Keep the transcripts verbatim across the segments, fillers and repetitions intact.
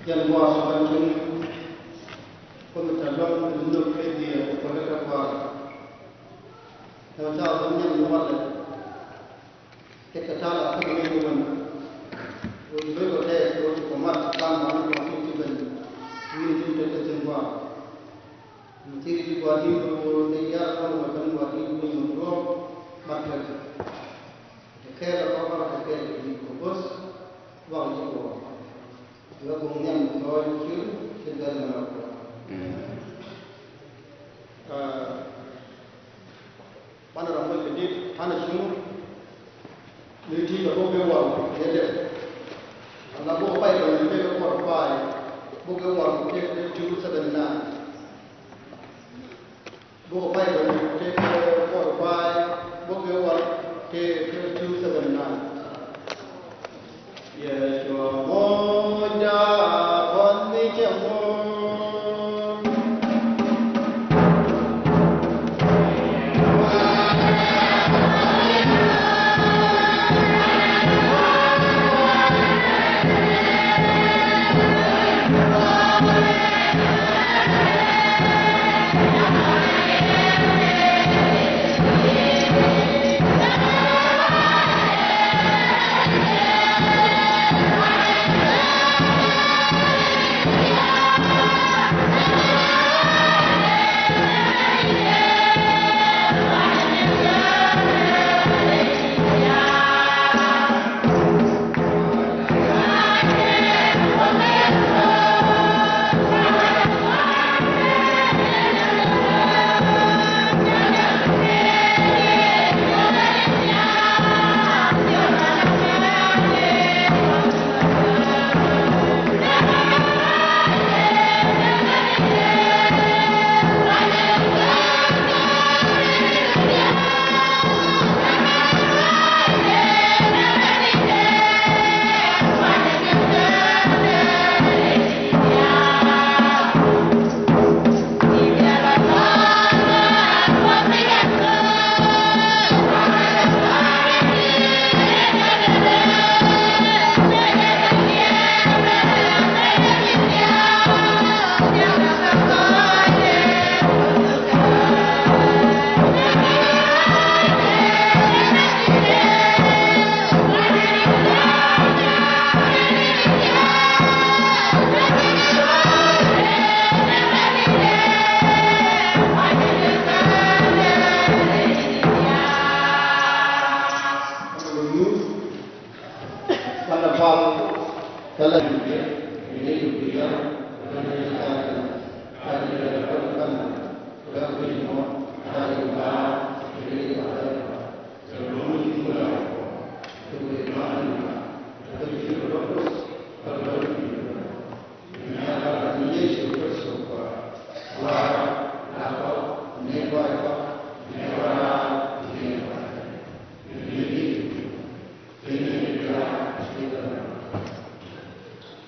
Yɛn gua̱a̱r bän cuŋ Kuoth mi te luäŋ kɛ nhök kɛ dhiëëth kɛ kuɔlɛ kɛ gua̱a̱r. Tɛmɛ ca dhɔn nyɛn ni walɛ. Tekɛ ta̱a̱ la kä ni wän. Wec lo̱c kɔ tɛɛth kɛ wec kɔ mat lan ma ni kɔn ti ti ben. Wi̱i̱ ti tekɛ thi̱n gua̱a̱r. Mi thil ti gua̱a̱r ti kɛ wec ni yar kɔn wec ben gua̱a̱r ti wec mɛ duɔ̱ɔ̱p mat kɛ. Kɛ kɛɛl ɛ kɔn kɔn kɛ kɛɛl kɛ ji̱ kɛ bo̱th. Wak ji̱ kɛ wak. Wek guŋ nhiam kɛ lɔc cir ci gɛl mɛ lɔk. Banɛ rɔ moc kɛ dit, tanɛ cuŋ. Ni ti kɛ bok kɛ wal kɛ dɛ. Ala bok pay kɛ ni kɛ kɛ kɔr pay. Bok kɛ wal kɛ kɛ two seventy nine. Bok pay kɛ ni kɛ kɛ kɔr pay. Bok kɛ wal kɛ kɛ two seventy nine. Yɛcua moc da̱a̱ kɔn ni cɛ moc.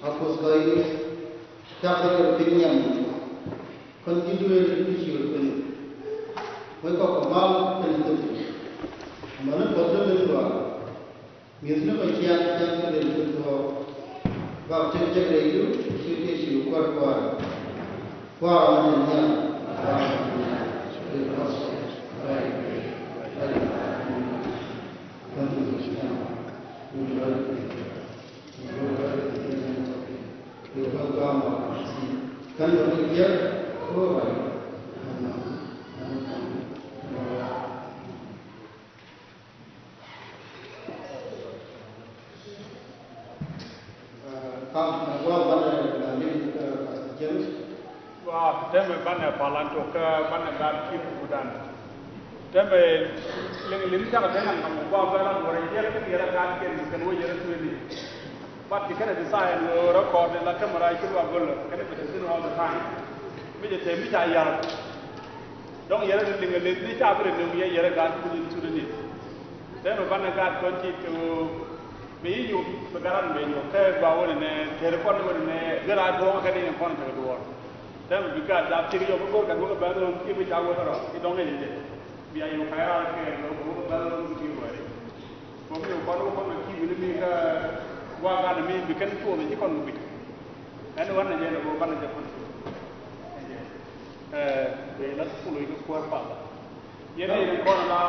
A Kuoth Kuɔth, cak kɛ rɔ piny nhiam. Kɔn ji̱ duëël ti ciöt piny. Wec kɔk kɛ mal kɛn thok. Amäni Kuɔth ni min gɔaa. Mi̱ethni kɔ ciaŋ ciaŋ kä den cuk thuɔɔk. Bak cek cek rɛydu cuk Yecu kuäär kuäär. Kuäär mi cɛ nhiam. Kuäär mi cɛ nhiam. Kam, ɛ, gua banɛ, ɛ, liŋ, ɛ, Pastor James. Gua tɛmɛ banɛ palan tok, ɛ, banɛ gaat ki̱n kudan. Tɛmɛ liŋ, liŋ cakɛ tɛmɛ ŋa̱ŋ gua bɛ lan wärɛ yɛl kä yɛl a gaat kiɛn kɛn wä yɛl a tueni. But ti kɛnɛ design wä record la camera ci lua gol kɛnɛ bɛ tɛ thin all the time. Mi jɛ tɛ mi ca yar. Dɔ̱ŋ yɛrɛ ni liŋ a leth ni ca bi rɛ nöŋ yɛ yɛrɛ gaat Kuoth in Sudanith. Tɛmɛ banɛ gaat kɔn ti kɛ ɣöö bɛ yi nyuɔth bɛ garan bɛ nyuɔth kɛ gua wä ni nɛ tɛri kɔn wä ni nɛ gɛr a duɔ̱ɔ̱ŋ kɛ ni kɔn tekɛ duɔ̱ɔ̱r. Tɛmɛ bi gaat jap cik yɔk bi go̱r kɛ duɔ̱ɔ̱ŋ bɛ nöŋ i̱ bi ca wä rɔ i̱ dɔ̱ŋ i̱ jɛ. Bia yɔk kɛ rar kɛ ɣöö bɛ wä bɛ nöŋ bi ti wä ri. Kɔn mi kɔn wä kɔn kɛ ki̱i̱ mi ni mi kä gua gaat mi bi kɛn cuɔth ci kɔn bi. Ɛn wanɛ jɛ ni bä banɛ jɛ kɔn. Ɛn jɛ. Ɛ, bɛ la sukulu ikä kuäär pal. Yɛn ni rin kɔn la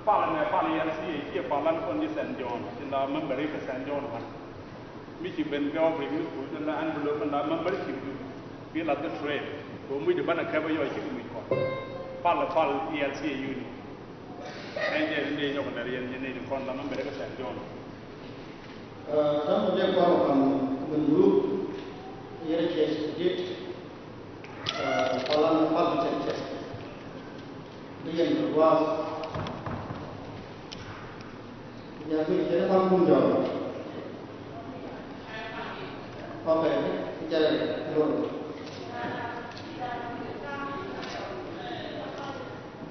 pal nɛ pal yɛn si ikiɛ pal an kɔn ji̱ Saint John. Tin la member ikä Saint John man. Mi ci ben gɛ ɔk rin ni kuäär tin la envelope la membership du. Bi la the trade. Kɛ muc di banɛ kɛpɛ yɔ ci kɛ muc kɔn. Pal pal yɛn si ikä uni. Ɛn jɛ ni nyɔk nɛ rin yɛn ni rin kɔn la member ikä Saint John. Ɛ, täämɛ dee kɔn ɔ ka̱n min group yɛrɛ cɛ dit. Ɛ, pal an pal cɛ cɛ. Bi yɛn kɛ gua̱a̱th. Yɛn bi cɛ ni pal kun jɔk. Ok, jɛ lor.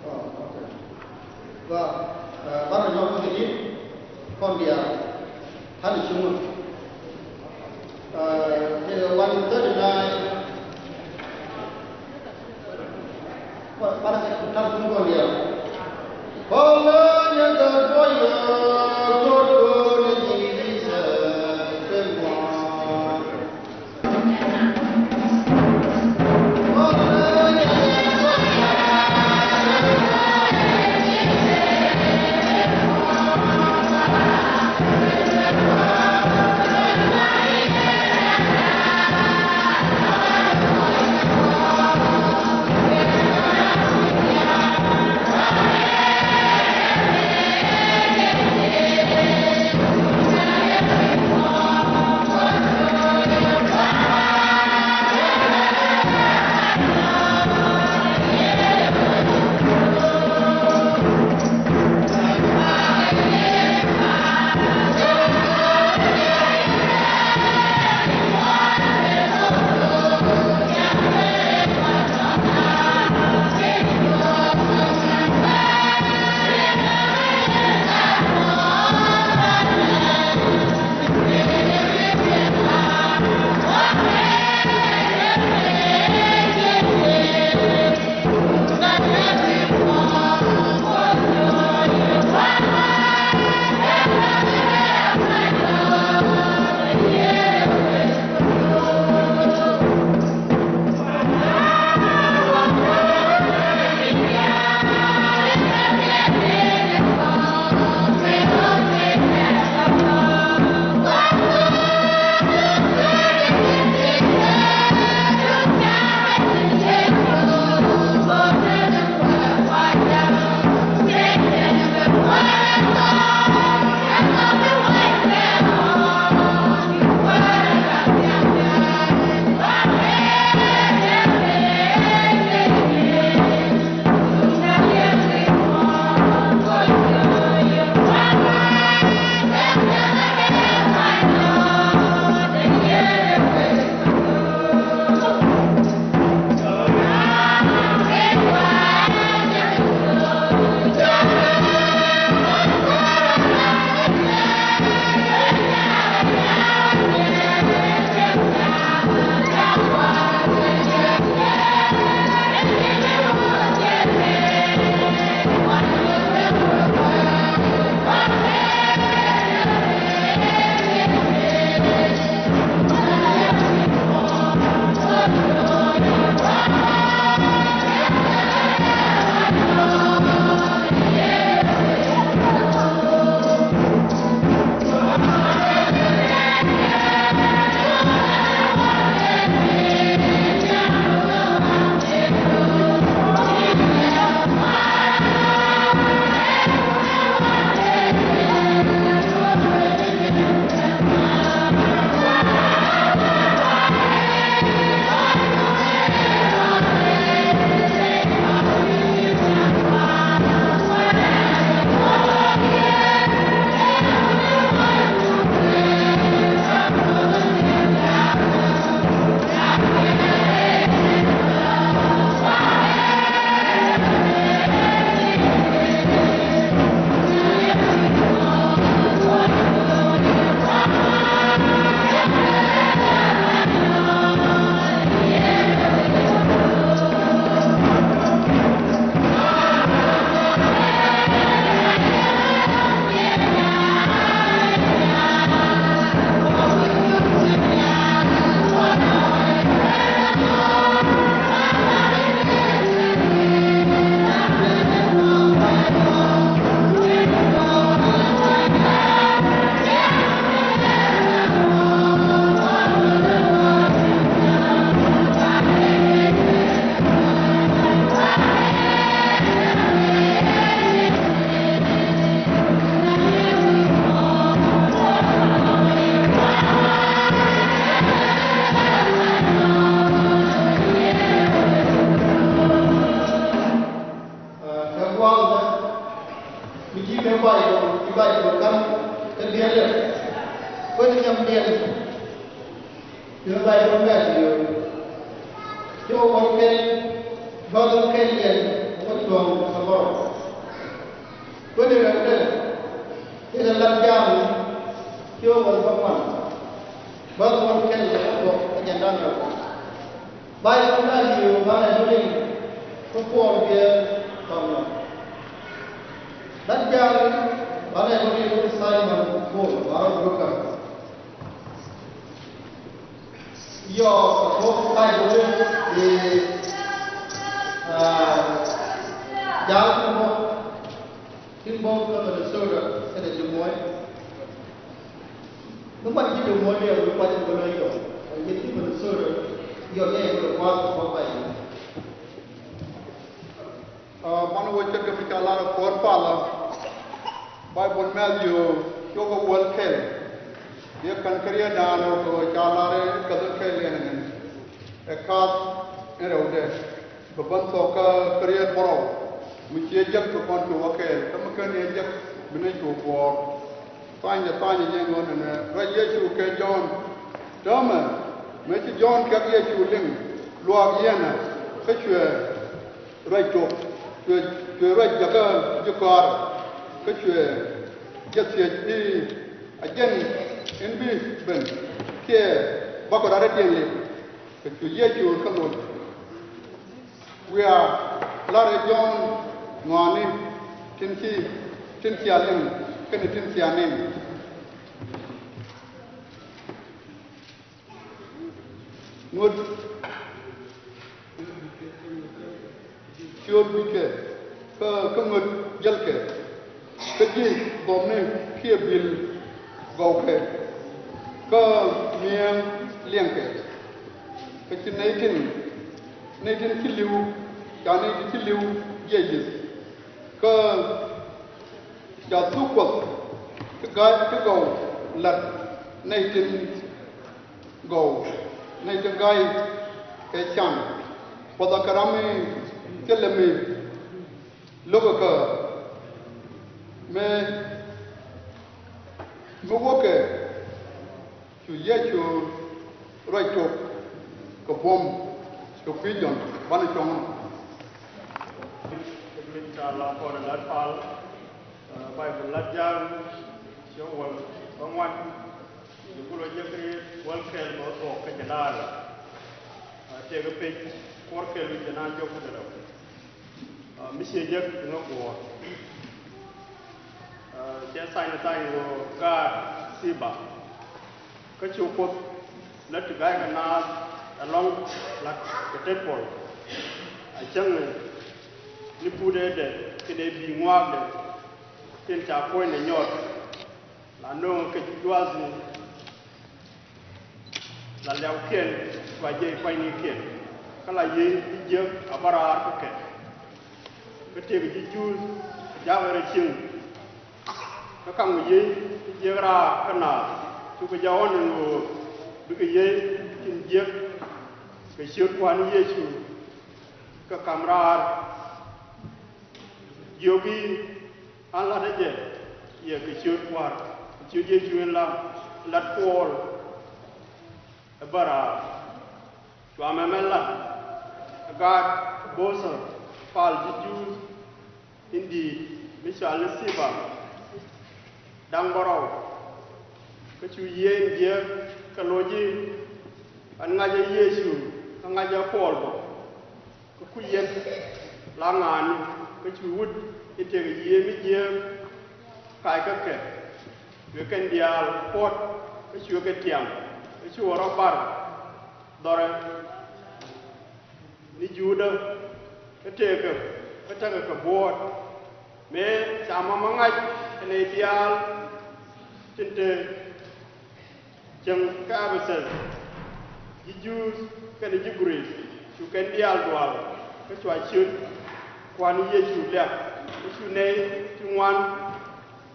Oh, okay. Ba, ɛ, banɛ nyɔk kä kɛ ji̱ kɔn diaal. Ta̱n cuŋä. Ɛ, ti one thirty-nine. Ba, banɛ kɛ ta̱n cuŋä kɔn diaal. Kɔn lä nyɛ kɛ duɔyɔ, kɔn kɔn ni ji̱ Jesus kɛ muɔ̱ɔ̱n. Ci Bayböl Mɛ̈thiw, ci wä kɛl, bäth wä kɛl yɛn wä cuɔ̱ŋ kä bärɔw. Kuäär rɛwdɛ, ci kɛ lat Ja̱a̱ŋ, ci wä bäŋuan, bäth wä kɛl yɛn wä cuɔ̱ŋ kä jiɛn da̱ŋ rɛw. Bayböl Mɛ̈thiw, banɛ tɔ̱ liŋ kä kuɔɔr biɛ tɔ̱ŋ. Lat Ja̱a̱ŋ, banɛ tɔ̱ liŋ kä Simon Paul, banɛ tɔ̱ liŋ kä Yɔ, bok Bayböl i̱, ah, Ja̱a̱ŋ tin bok, tin bok kä Minnesota kɛnɛ Des Moines. Mi kuan ji̱ Des Moines yɛ mi kuan ji̱ Des Moines yɔ, mi ji̱ Minnesota yɔ, yɛ yɛ kuan bok Bayböl. Aa, man wä ce̱tkɛ mi ca lar ɛ kuäär palä. Bayböl Mɛ̈thiw, ciökä wäl kɛl. Yɛ kän kä riet da̱a̱n rɛw kɛ ɣöö ca lar ɛ kän kä kɛl ɛn ɛn. Ɛ kath in rɛwdɛ. Bɛ bän thɔk kä, kä riet bärɔw. Mi ciɛ jek kɛ kɔn cu wä kɛɛl. Kä mi kän yɛ jek, bi ni cu buɔɔr. Tha̱a̱ŋdɛ, tha̱a̱ŋdɛ jɛ ŋuɔ̱t ɛnɛ, ruac Yecu kɛ Jɔ̱ɔ̱n. Täämɛ, mëë ci Jɔ̱ɔ̱n kɛp Yecu liŋ, luaak yieenä, kä cuɛ ruac tok, cuɛ, cuɛ ruac jakä ji̱ kɔaarɛ, kä cuɛ jɛ thiec i̱, a jɛn in bi ben kiɛ bakɔ rɔ̱diɛn liŋ? Kä cu Yecu kä loc. Wiaa, la̱rɛ Jɔ̱ɔ̱n ŋɔaani tin ci, tin cia liŋ kɛnɛ tin cia niŋ. Ŋut ciöt guickɛ, kä, kä ŋut jälkɛ, kä ji̱ dhɔmni kiɛ bil gɔwkɛ, kä mi̱eeŋ liɛŋkɛ. Kä ci nɛy tin, nɛy tin ci li̱w, ca nɛy tin ci li̱w jiɛc li̱th. Kä ca thuk Kuɔth ti ga̱y ti gɔw la̱t nɛy tin gɔw, nɛy tin ga̱y kɛ can. Kuɔth a kɛ ram mi thilɛ mi lo̱kɛ kä mi, mi wäkɛ. Cu Yecu ruac tok kɛ buɔ̱m kɛ kui̱ Jɔ̱ɔ̱n banɛ cuɔ̱ŋ. Min ca la kɔn lat pal, ɛ, Bayböl lat Ja̱a̱ŋ, ciökä wäl bäŋuan, ci kulɛ jek riet wäl kɛl bä thuɔk kä jɛ da̱a̱r. Ɛ, tëëkɛ pec kuɔr kɛl wi̱c jɛ naan jɔk kä dɛ rɛw. Ɛ, mi ciɛ jek ŋä guɔ̱ɔ̱r. Ɛ, cɛ thany thany ɣöö gaat Thiba. Kä cu Kuoth lät ti ga̱a̱c kɛ naath ɛlɔ̱ŋ la̱t kɛ tet puɔl. A cäŋ ni put ëëdɛ kɛnɛ bi̱i̱ ŋuaakdɛ tin ca kuɔ̱cnɛ nyɔt. La nööŋ kɛ ji̱ jua̱a̱thni, la liawkiɛn, cua jiɛc kuanynikiɛn, kä la yiëë ji̱ jiäk a bä raar kä kɛ. Kä tëëkɛ ji̱ Juudh ja̱a̱kɛ rɛy cieŋ. Kä ka̱ŋ yiëë ji̱ jiäk raar kä naath, cukɛ jɛ ɣɔ̱n ɛn ɣöö bikɛ yiëë tin jiäk kɛ ciöt Kua̱r ni Yecu kɛ ka̱m raar. Jiök i̱, an la̱tdä jɛ yɛ kɛ ciöt Kua̱r, kɛ ciöt Yecu in la lat Puɔl ɛ bä raar. Cua mɛmɛ lat ɛ gaat bo̱o̱thä pal ji̱ Juudh in di̱i̱t mi cɔal ni Thiba da̱ŋ bärɔw. Kä cu yiëë in jiääk kɛ loc i̱, an ŋa̱cä Yecu kä ŋa̱cä Puɔl bä. Kä ku yɛn la ŋa̱a̱ni, kä cu wut in tëëkɛ yiëë mi jiääk kac kä kɛ. Cuɛ kɛn diaal puɔ̱t, kä cuɛ kɛ tiam, kä cuɛ rɔ bar dhɔrɛ ni Juudä, kä tëëkɛ, kä tekɛ kɛ buɔ̱ɔ̱t. Mëë ca mama ŋa̱c kɛ nɛy diaal tin te cieŋ kä Ɛpɛthäth, ji̱ Juudh kɛnɛ ji̱ Grik, cu kɛn diaal dual, kä cua ciöt Kua̱r ni Yecu liak, kä cu nɛy ti ŋuan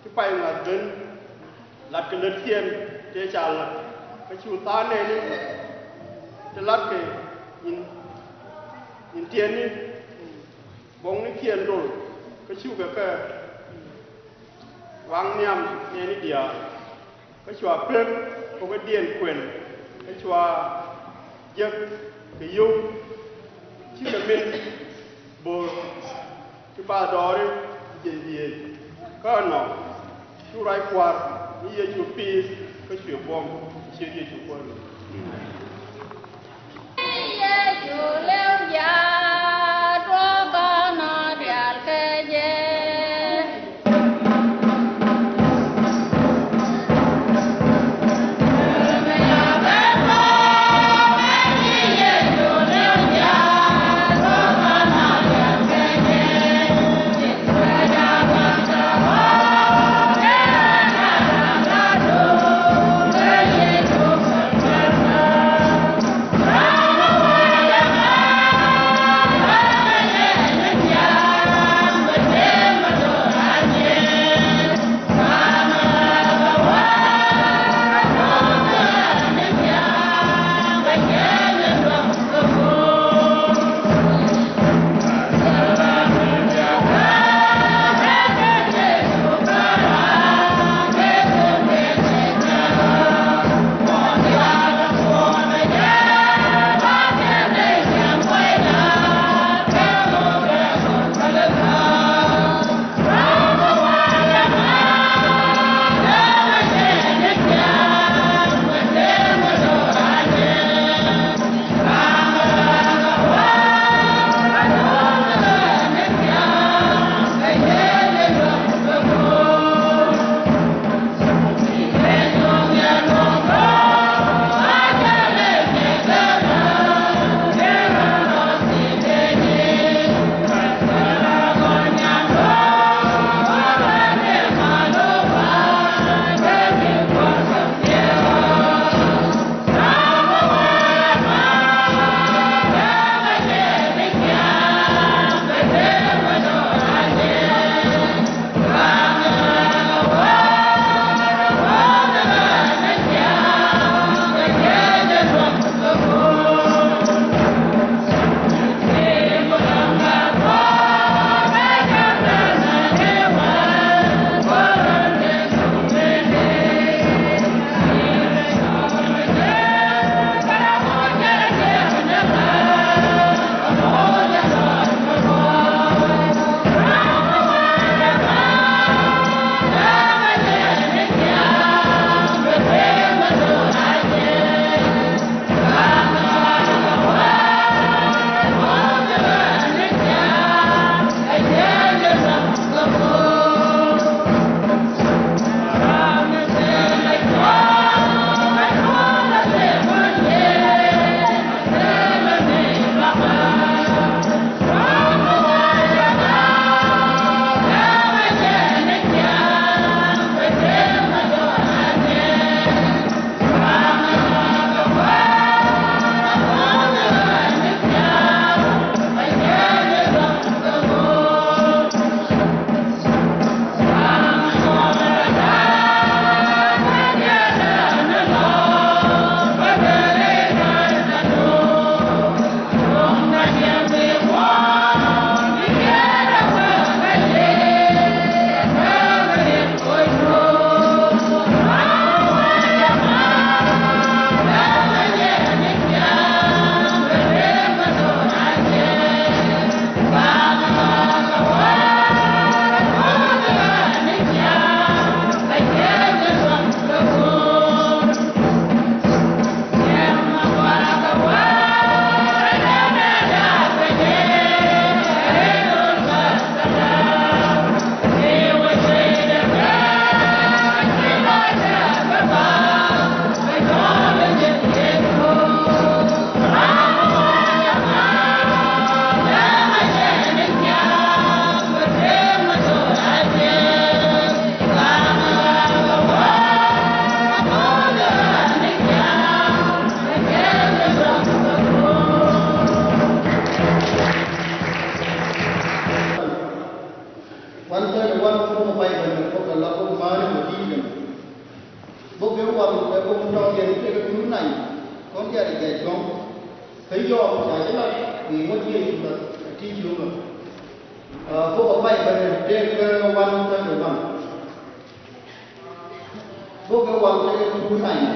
ti pay ŋa̱th ben latkɛ lätkiɛn tëë ca la̱t, kä cu tha̱a̱ŋ nɛɛni ti la̱tkɛ nyin, nyin tiɛɛni buɔ̱ŋnikiɛn dol, kä cukɛ kɛ waŋ nhiam nɛɛni diaal. Kä cua pek ko̱kädiɛn kuɛn Kä cua jek kɛ yio̱w, cikɛ min bo̱r ti ba dɔɔri jiɛc dhieec. Kä ɛnɔ cu ruac Kua̱r ni Yecu piith kä cuɛ buɔ̱m, ciöt Yecu Kuäär. Yecu lɛw jaat, tuɔɔk kɔn ɔ diaal kɛ jɛ. Wan thirty one, bok ɛ Baibol ni bok ɛ la bok Maari wä di̱i̱t kɛn. Bok kɛ wal kɛ bok tɔŋ yɛn kɛ kɛ kuru nany kɔn diaal i̱ gɛc gɔŋ. Kä yɔɔk ca ji̱ lat wi̱i̱ ŋuɔ̱t Yecu lat ɛ ti jiök lat. Bok ɛ Baibol ni tëëk kɛ wan thirty one. Bok kɛ wal kɛ kɛ kuru nany.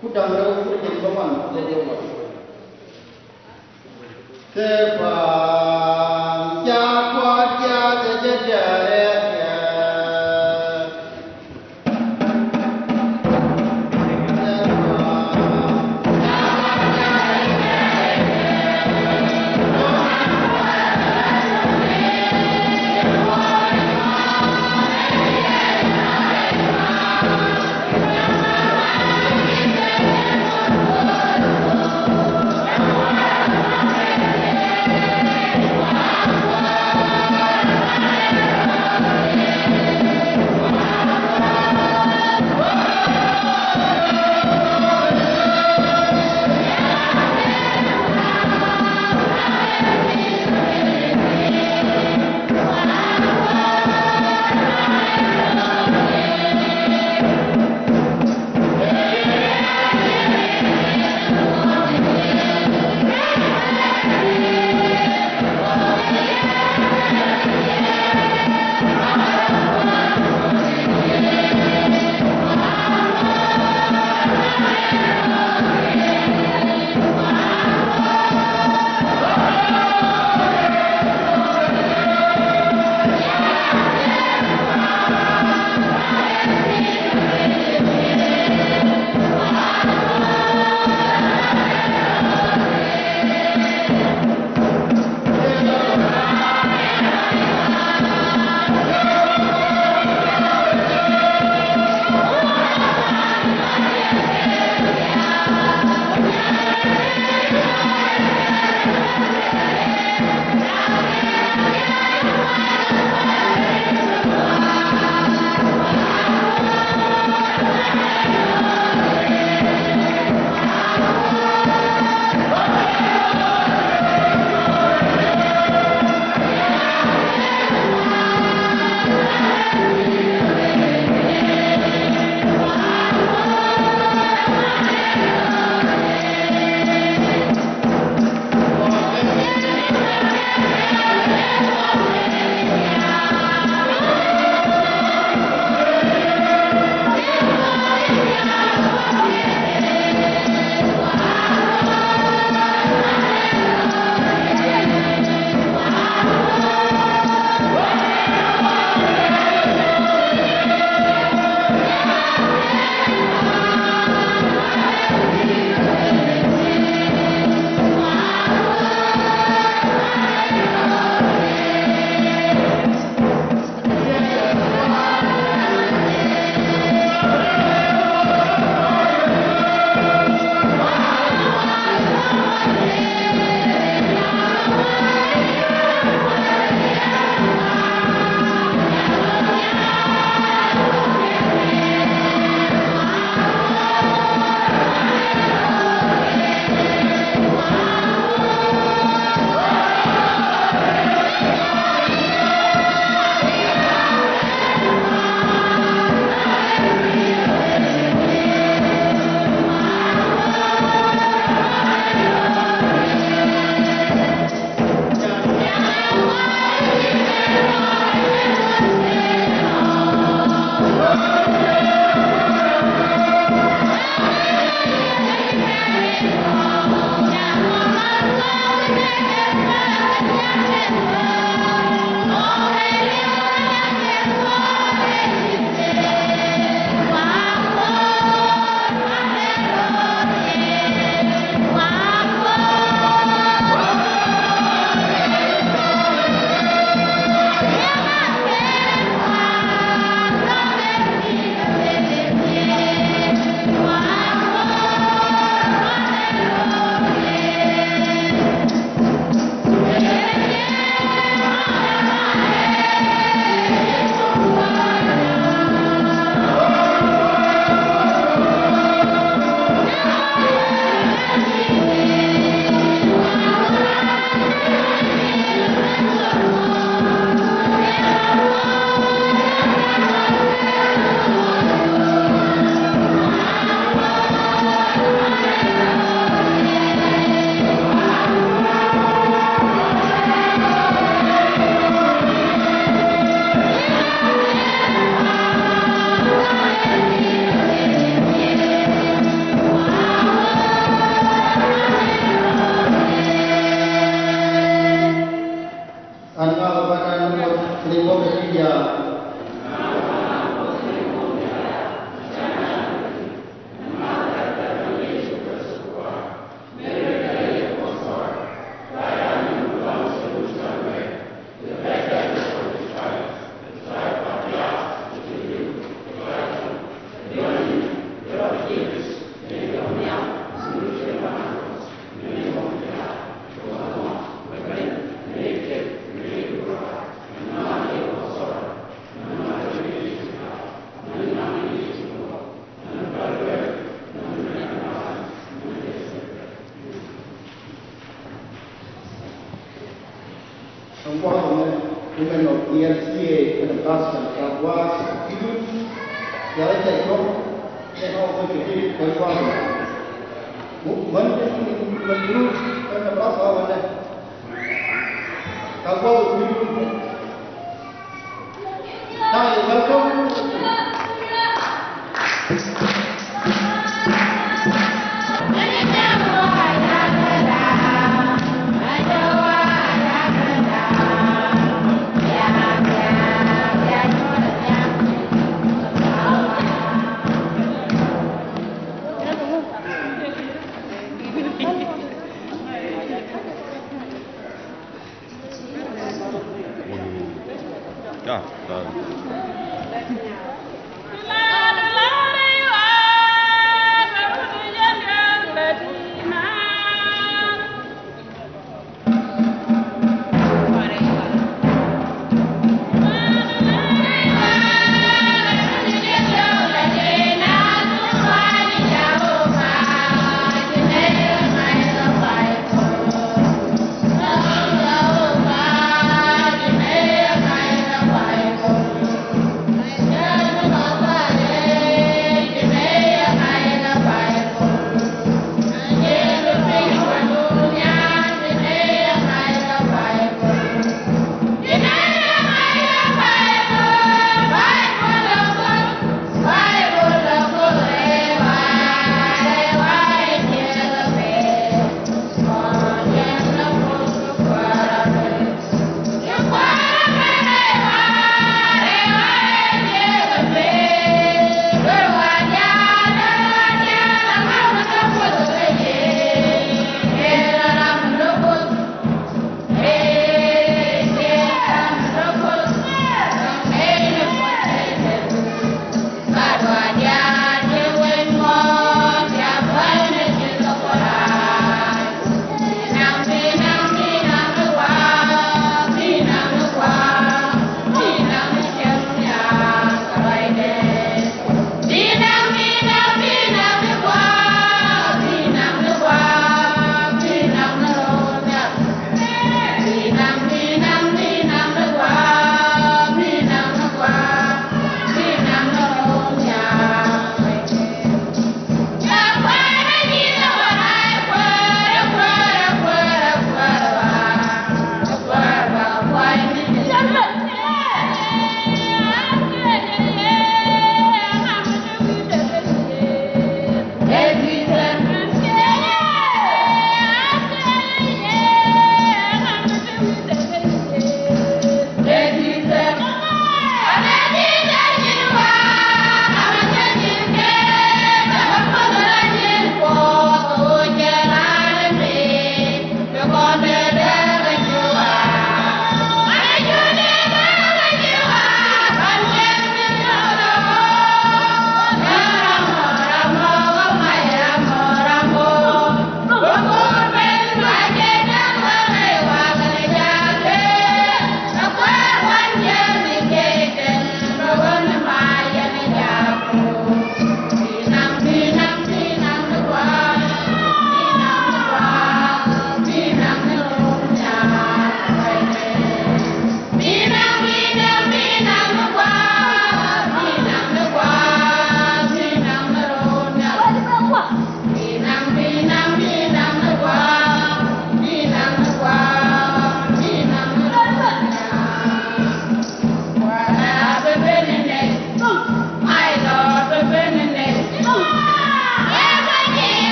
Ku da̱ŋ rɛw ku jɛn bä wan kɛ jɛ wan. Kɛ pa̱a̱m ca kua̱r ca kɛ jɛ dɛrɛ kɛ. Kua̱r ɛmɛ, women of E L C A, kɛnɛ pastor Gatwa Idun, Gatwa Gatwa, kɛnɛ ɣɔw kɛ ti kɛ kua̱r ɛmɛ. Män, män, män, kɛnɛ pastor ɛmɛ. Gatwa Idun. Hi, welcome.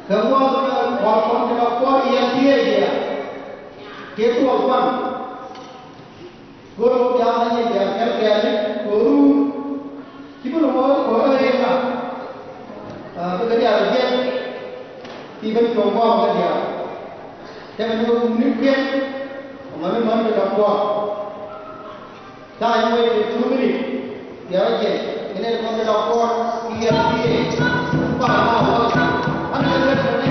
Kɛ ŋuɔth mɛ kua̱r kɔn ti la kua̱r yɛn ti ɛ diaal. Kɛ tuɔɔk pan. Go̱r wä diaal na nyɛ diaal kɛl kɛɛl ni ko̱ru. Ci bi ni wä ko̱ru ɛ ŋa. Bi kɛ diaal jiɛn. Ti ben cuɔ̱ŋ kɔɔk kɛ diaal. Tɛmɛ ni wä kum ni kuɛn. Ɔmɔ ni män kɛ la kua̱r. Time waited two minutes. Yɛrɛ jɛ, minute kɔn ti la kuɔr, iɛ iɛ. Ba ma wä. An kɛ lɛ kɛ ni.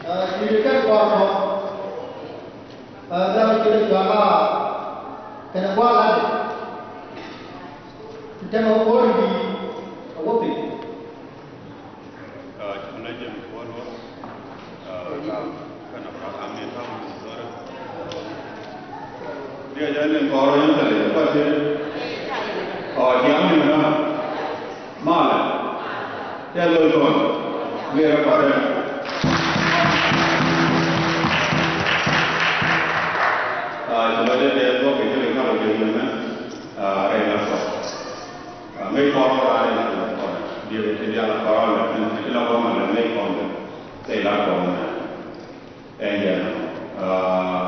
Aa, cucɛ kɛn kɔn mɔ. Aa, dhamɛ cucɛ cuaŋ a kɛnɛ gua̱a̱ lat. Ti tɛmɛ wä ko̱r i̱ di a wä piny. Aa, cucɛ na jɛn kuɔn wä. Aa, ka, kɛnɛ Abraham ni ta̱a̱ mi sɔrɛ. Diɛ jɛ ni kɔrɔ yɛn tɛlɛ, kɔ ti. Aa, diɛ mi na. Malɛ. Tɛl lo̱c kɔn. Ŋiɛrɛ kɔn tɛl. Aa, ci lɔcdä tɛl bä kɛ jɛ kɛ kalo jɛ yɛmɛ. Aa, rɛy la kɔn. Aa, ŋäc kɔn rɔ raa rɛy la kɔn. Diɛ kɛ ti dial kɔn rɔ lɛ, ti la kɔn malɛ ŋäc kɔn kɛ. Tɛy la kɔn mɛ. Ɛn jɛn ɔ, aa,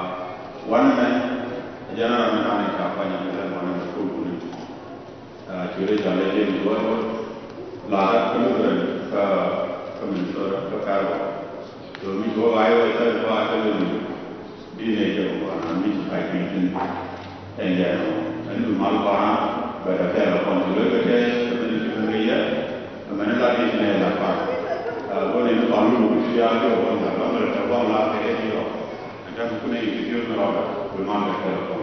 wanɛ mɛ, jɛn ɔ mɛ kan in ca kuany in kɛ lɛn wanɛ mɛ kul kuni. Aa, cuɛ rɛ ca lɛ jɛn in duɔt wä. La kä Lutheran kä, kä Minnesota kä Fargo. So mi cuɔ ɣa̱c wä ca ni kua kä lɛ ni. Di nɛ jɛ wä na mi ci kac piny thin. Ɛn jɛn ɔ, ɛn mi mal kɔn bɛ kɛ kɛɛl kɔn ti lo̱c kɛ tɛth kɛ mɛn ti kɛ kɛ yɛ, kɛ mɛn la ti ti nɛ la kɔn. Ɛ, gɔn in kɔn lu ti ya jɔ gɔn la, gɔn la tɛ gɔn la kɛ kɛ ti rɔ. Ɛn tɛ mi kunɛ in ti ti rɔ, bi mal kɛ kɛɛl kɔn.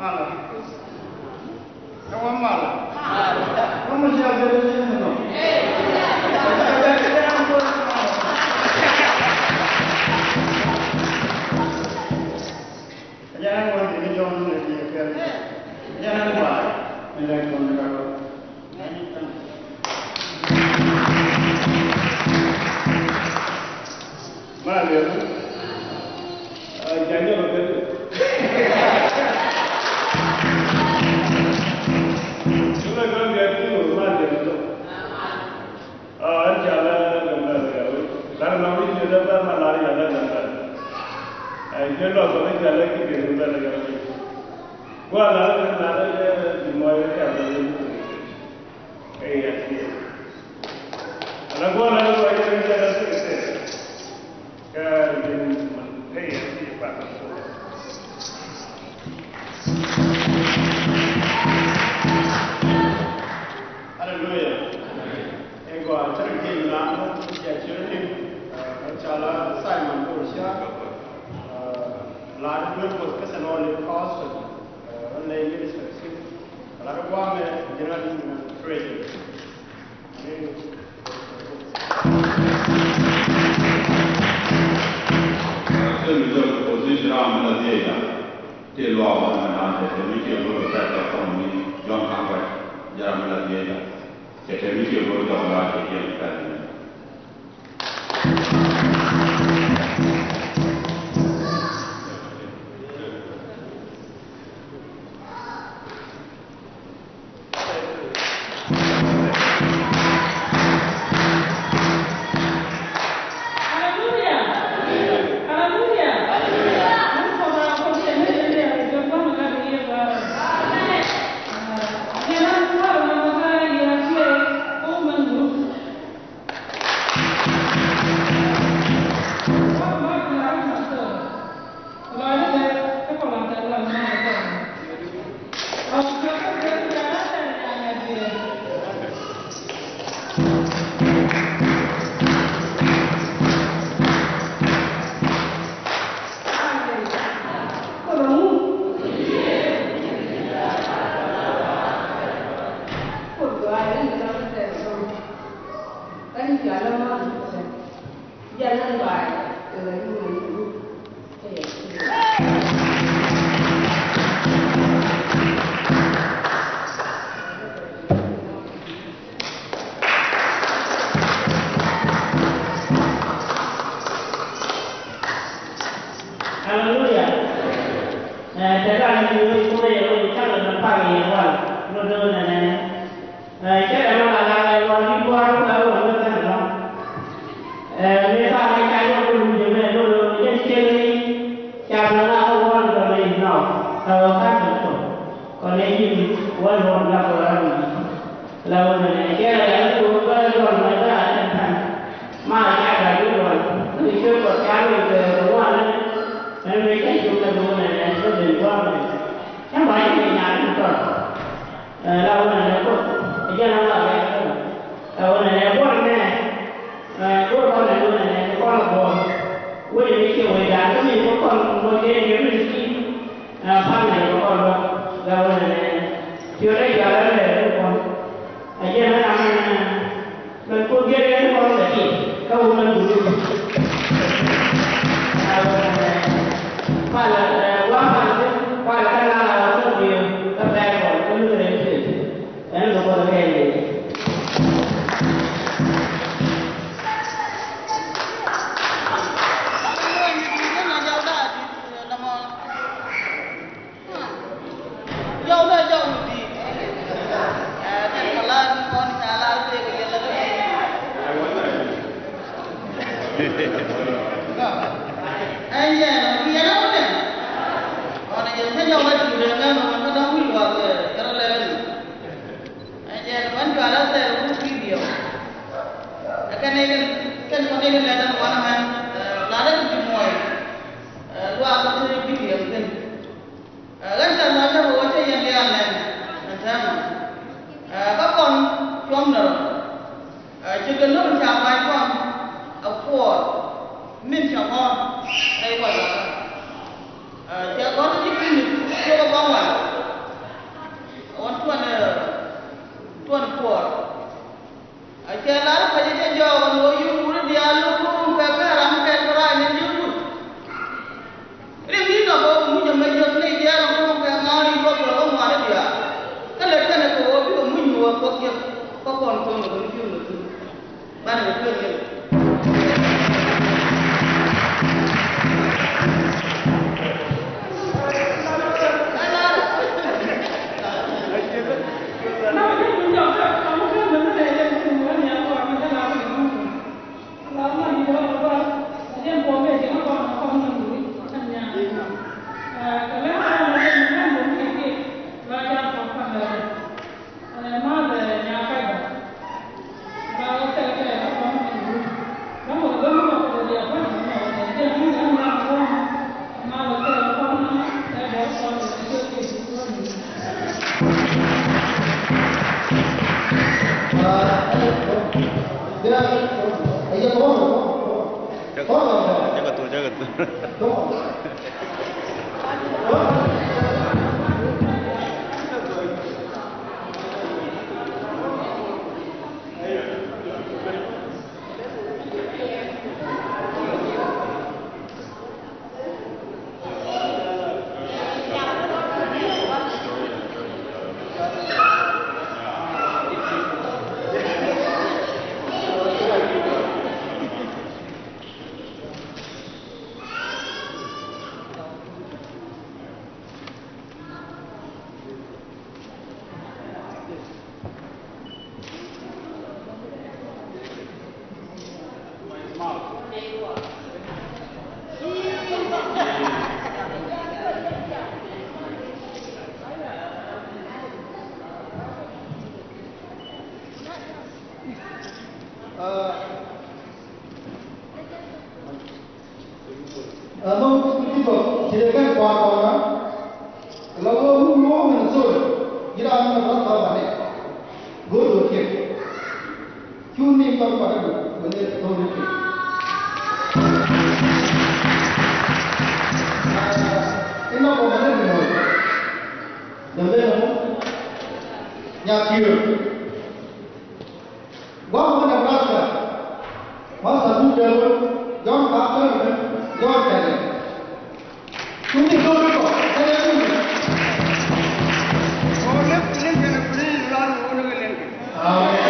Malɛ. Ɛ wä malɛ. Wä mi cɛ bɛ di ni nɔ. Ɛ jɛn ɛ wä di ni jɔn ni di kɛ. Ɛ jɛn ɛ wä. Ni lɛ jɔn ni ka wä. Malɛ. Ɛ, janyɛ bɛ kɛ. Shulɛ kɛ bɛ kɛ ti wä malɛ bɛ kɛ. Ɛ, ɛn ca lɛ Gambɛl kɛ wä. Lar ma wi̱c yɛ lɛ bɛ ma lar yɛ lɛ Gambɛl. Ɛ, jɛ lɔ kɛ wä ca lɛ ki kɛ Gambɛl kɛ wä. Gua lar kɛ lar yɛ di mɔ yɛ ca lɛ. Ɛ, yɛ ti. Ala guɔ la lɔ yɛ ni jɛ la ti kɛ tɛ. Kɛ ni man tɛ yɛ ti pa ka ko. Hallelujah. Ɛ gua tɛrɛ kɛ na ya cɛ ni. Ɛ, ca la Simon ko sia. Ɛ, la ni ko kɛ sɛ nɔ ni pastor. Ɛ, ni minister si. Ala guɔ mɛ general president. Tëë mi jɔk position ram mi la dhiec la. Tëë luaak wan mi dan tëë tëë mi ciɛ go̱r kɛ pɛt kɛ kɔn mi John Conrad. Jɛ ram mi la dhiec la. Cɛ tëë mi ciɛ go̱r jɔk la cɛ jiɛn kɛ pɛt mi. Haleluya. Ɛ, tɛ la ni ni wec Kuoth ɛ wec cakɛ ni pak yɛ wal. Lo do̱n nɛnɛ. Ɛ, cɛ dɛ ma la la ɛ wal ni buar wal wal ni than lɔŋ. Ɛ, mi than ni ca yɔk ni wec mɛ lo lo ni cɛ cɛ ni. Ca na la wal dɔ ni nɔ. Ɛ, wal than ni tɔ. Kɔn ɛ yi wal wal la wal ni. La wunɛ nɛ kɛ la yɛ ni wun bä dɔn mɛ bä a tɛn tɛn. Ma ca la yɛ wun ni cuɛ kɔ ca wun kɛ wun ni. Ɛn mɛ cɛ cuŋ kɛ wun nɛ nɛ ni bä ben wun nɛ. Cɛ ba yɛ ni nya ni tɔn. Ɛ, la wunɛ nɛ kɔ. Ɛ jɛ na la yɛ kɔ. La wunɛ nɛ bɔn nɛ. Ɛ, wun kɔ nɛ wunɛ nɛ kɔ la bɔn. Wunɛ ni cɛ wun da ni kɔ kɔn mɔ jɛ ni ni ci. Ɛ, pam nɛ kɔ kɔn bä. La wunɛ nɛ. Cuɛ ni jɔ la nɛ ni kɔn. A jiɛn ɣän a mɛn, mɛn Kuoth jiɛn yɛn kɔn kɛ ti kä wun mɛn duni. A wun, ɛ, pal, ɛ, wa pal ti pal kä la la wa kä diɛ kä bɛr kɔn kä lu rɛ ti. Ɛn lu kɔn kɛ ni. Jɔw la jɔw di. Ɛ, kɛn kɛ la kɔn ca la tëë kɛ yɛlɛ kɛ. Ɛn yɛn ɔ bi yɛn ɔ wunɛ. Ɔn jɛ kä jɔw la di rɛ ŋɛn ɔ kä dɔŋ wi̱i̱ luaak kɛ rɛ lɛ. Ɛn yɛn ɔ wän jɔal a thɛɛr wun ki̱i̱ diɛw. Ɛ kɛn ni kɛn kɔn ni kɛn lɛ dɔŋ wanɛ mɛn. Ɛ, la dee ti muɔy. Ɛ, luaak kɛ ti bi diɛw kɛn. Ɛ, ɣän cɛ lɔcdä kɛ ɣöö cä yɛn liaal nɛn ɛn täämɛ. Ɛ, kä kɔn cuɔ̱ŋ nɛ rɔ. Ɛ, ci kɛ lo̱r ca ba̱ny kɔn ɛ kuɔɔr min cɛ ŋɔ̱ɔ̱n rɛy kɔc lakä. Ɛ, cɛ gɔ̱r ji̱ pi̱ni ciökɛ bä ŋuan. Ɣɔn tuɔn, ɛ, tuɔn kuɔɔr. A cɛ lar kɛ jɛ jɛ jɔɔk ɛn ɣöö yum wut diaal luŋ kɛ kɛ ram kɛ kɛ rac ni ji̱ wut. Rin di̱t nɔ kɛ ɣöö muc ɛmɛ jiök ni jiɛɛr ɛn ɣöö kɛ ŋa̱a̱n ri kɔk kɛ ɣöö ŋuani diaal. Kä lät kɛnɛ kɛ ɣöö bikɛ muc mi wä kɔk jiök kä kɔn kɔn kɛ ɣöö jiök ni thuk. Banɛ kɛ kuël kɛn. Ɛnɔ ti bä ti dee kɛn kɔaar kɔaar na. La wä wun wä min thol. Ji̱ raan min raan thaw banɛ. Go̱o̱r do̱r kiɛn. Cu ni kɔn kɔaar ni bä ni thol ni kiɛn. Inɔ kɔn banɛ ni mɔ. Dɛm dee nɔ. Nya kiö. Gua̱a̱th kä Nebraska, Pastor Duke Dɛl Wek, Jɔn ka tɔr ni jɔn kɛlɛ. Tuni jɔn kɔ kɛlɛ tuni. Kɔ lep ti lep kɛlɛ kuli ran wuni kɛlɛ. Amen.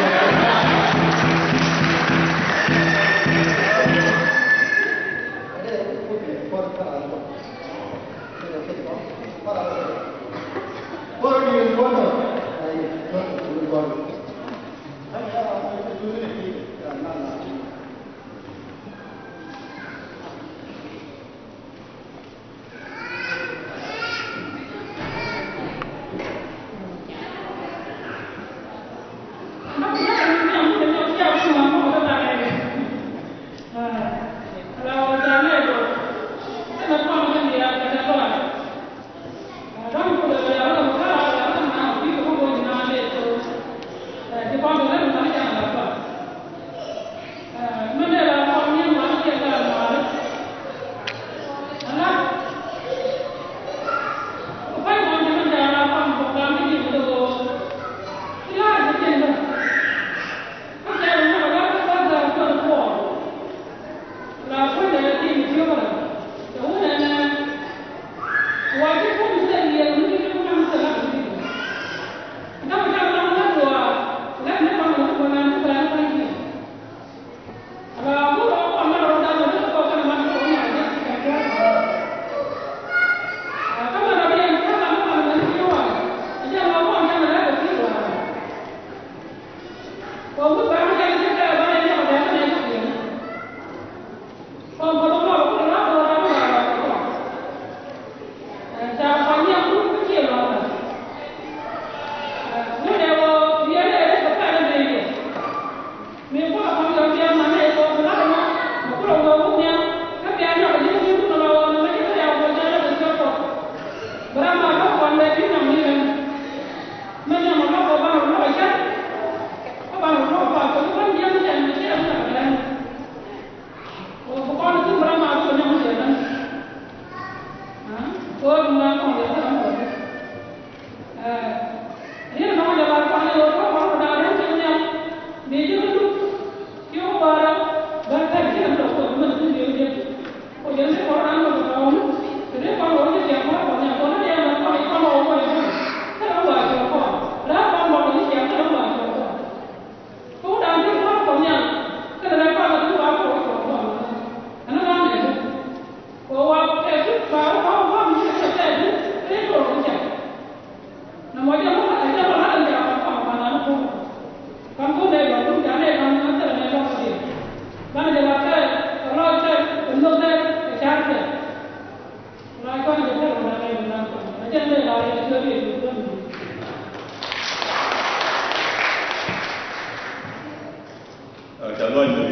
Ɛ, ca lɔc mi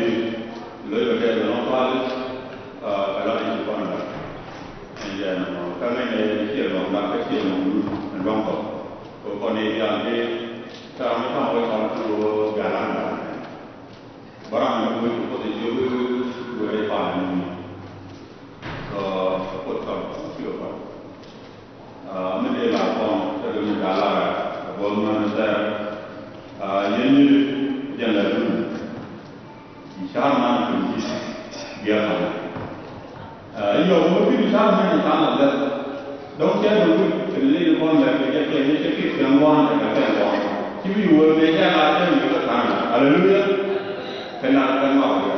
bi loc kɛ kɛ lɔŋ pal, ɛ, kɛ lɔc in ci kɔn la. Ɛn jɛ nɔmɔ kä ŋäcnɛ ciɛ lɔŋ dak kä ciɛ lɔŋ dun ɛn luaŋ kɔ. Kɛ kɔn i̱ diaal ti ta̱a̱ mi ta̱a̱ wec kɔn ti wä galan la. Bä ram mi wec kɛ kuoth i̱ jiök wee pal ni. Kɛ kuoth kɔn ci kɔn. Aa, mi dee la kɔn kä dee mi ca lar ɛ bä män thɛr. Aa, yɛn ni jɛn la dun. I̱ car man kɛ ji̱ bia kɔn. Aa, i̱ yɔw mi bi car man i̱ kan la lɛth. Dɔ̱ŋ cɛ dee wut kɛ lili kɔn lɛ kɛ jɛ kɛ jɛ kɛ kɛ kɛ ŋuan kɛ kɛ ŋuan. Ci bi wee mɛ jɛ la jɛ mi kɛ kan la. Aleluya. Kɛ na kɛ ŋuan kɛ.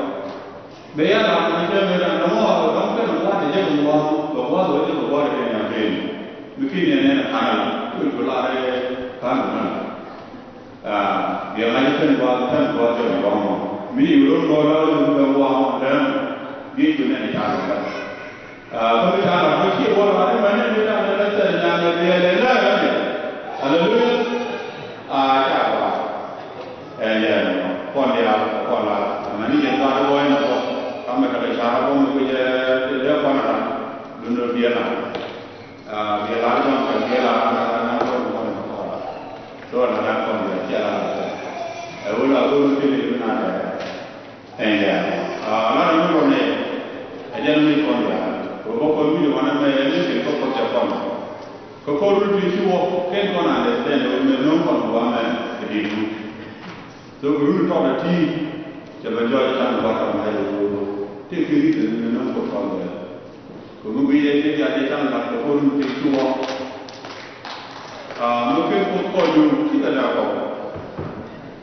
Bɛ ya ram ni jɛ mɛ na nɔmɔ dɔŋ kɛ ni gua̱a̱th jɛ ni gua̱a̱th bɛ gua̱a̱th wä jɛ bɛ gua̱a̱th kɛ ni a ben. Mi ki ni nɛ ni ka̱n a la kuil ku la rɛ ka̱n ni mɛn. Aa, bia ŋa̱c kɛ ni gua̱a̱th kɛ ni gua̱a̱th jɛ ni gua̱a̱th mɔ. Mi yi wä rɔ la wä jɛ ni gua̱a̱th mɔ dɛn. Bi ku nɛ ni ka̱n ni mɛn. Aa, kä mi ka̱n a la mi ci wä la rɛ mɛn ni mi ka̱n ni la tɛr nyan ni bia lɛ lɛ rɛ ni. Aleluya. Aa, ca gua̱a̱th. Ɛ yɛn kɔn diaal kɔn la mɛn ni yɛn gat wä inɛ kɔ. Kamɛ kɛ lɛ car kɔ mi kui̱ jɛ dee kɔn a la dundɔ biɛ la. Aa, biɛ la jɔn kɛ biɛ la na na na kɔn kɔn kɔn la. Dɔɔ na na kɔn diaal cɛ la la. Ɛ wula kɔn mi kini mi na dɛ. Ɛn yɛn aa la ni mi kɔn ni. Ɛ jɛn mi kɔn diaal kɔ bɔ kɔn mi ni wanɛ mɛ ni kɛ kɔ kɔ cɛ kɔn. Kä kɔr rut ti ci wä ken kɔn understand wä mɛ no̱o̱ŋ kɔn wä mɛ kɛ di̱t wut. So kɛ rut tɔt a ti cɛ bɛ jɔɔc can wä tɔt mɛ wä. Tëë kɛ ri̱t ɛn ni nɔŋ Kuoth kɔn bɛ. Kɛ mi guic ɛ tëë diaal jɛ can lat kɛ Kuoth mi tëë cuɔ. Aa, mi ken Kuoth kɔn yum cikɛ dak kɔn.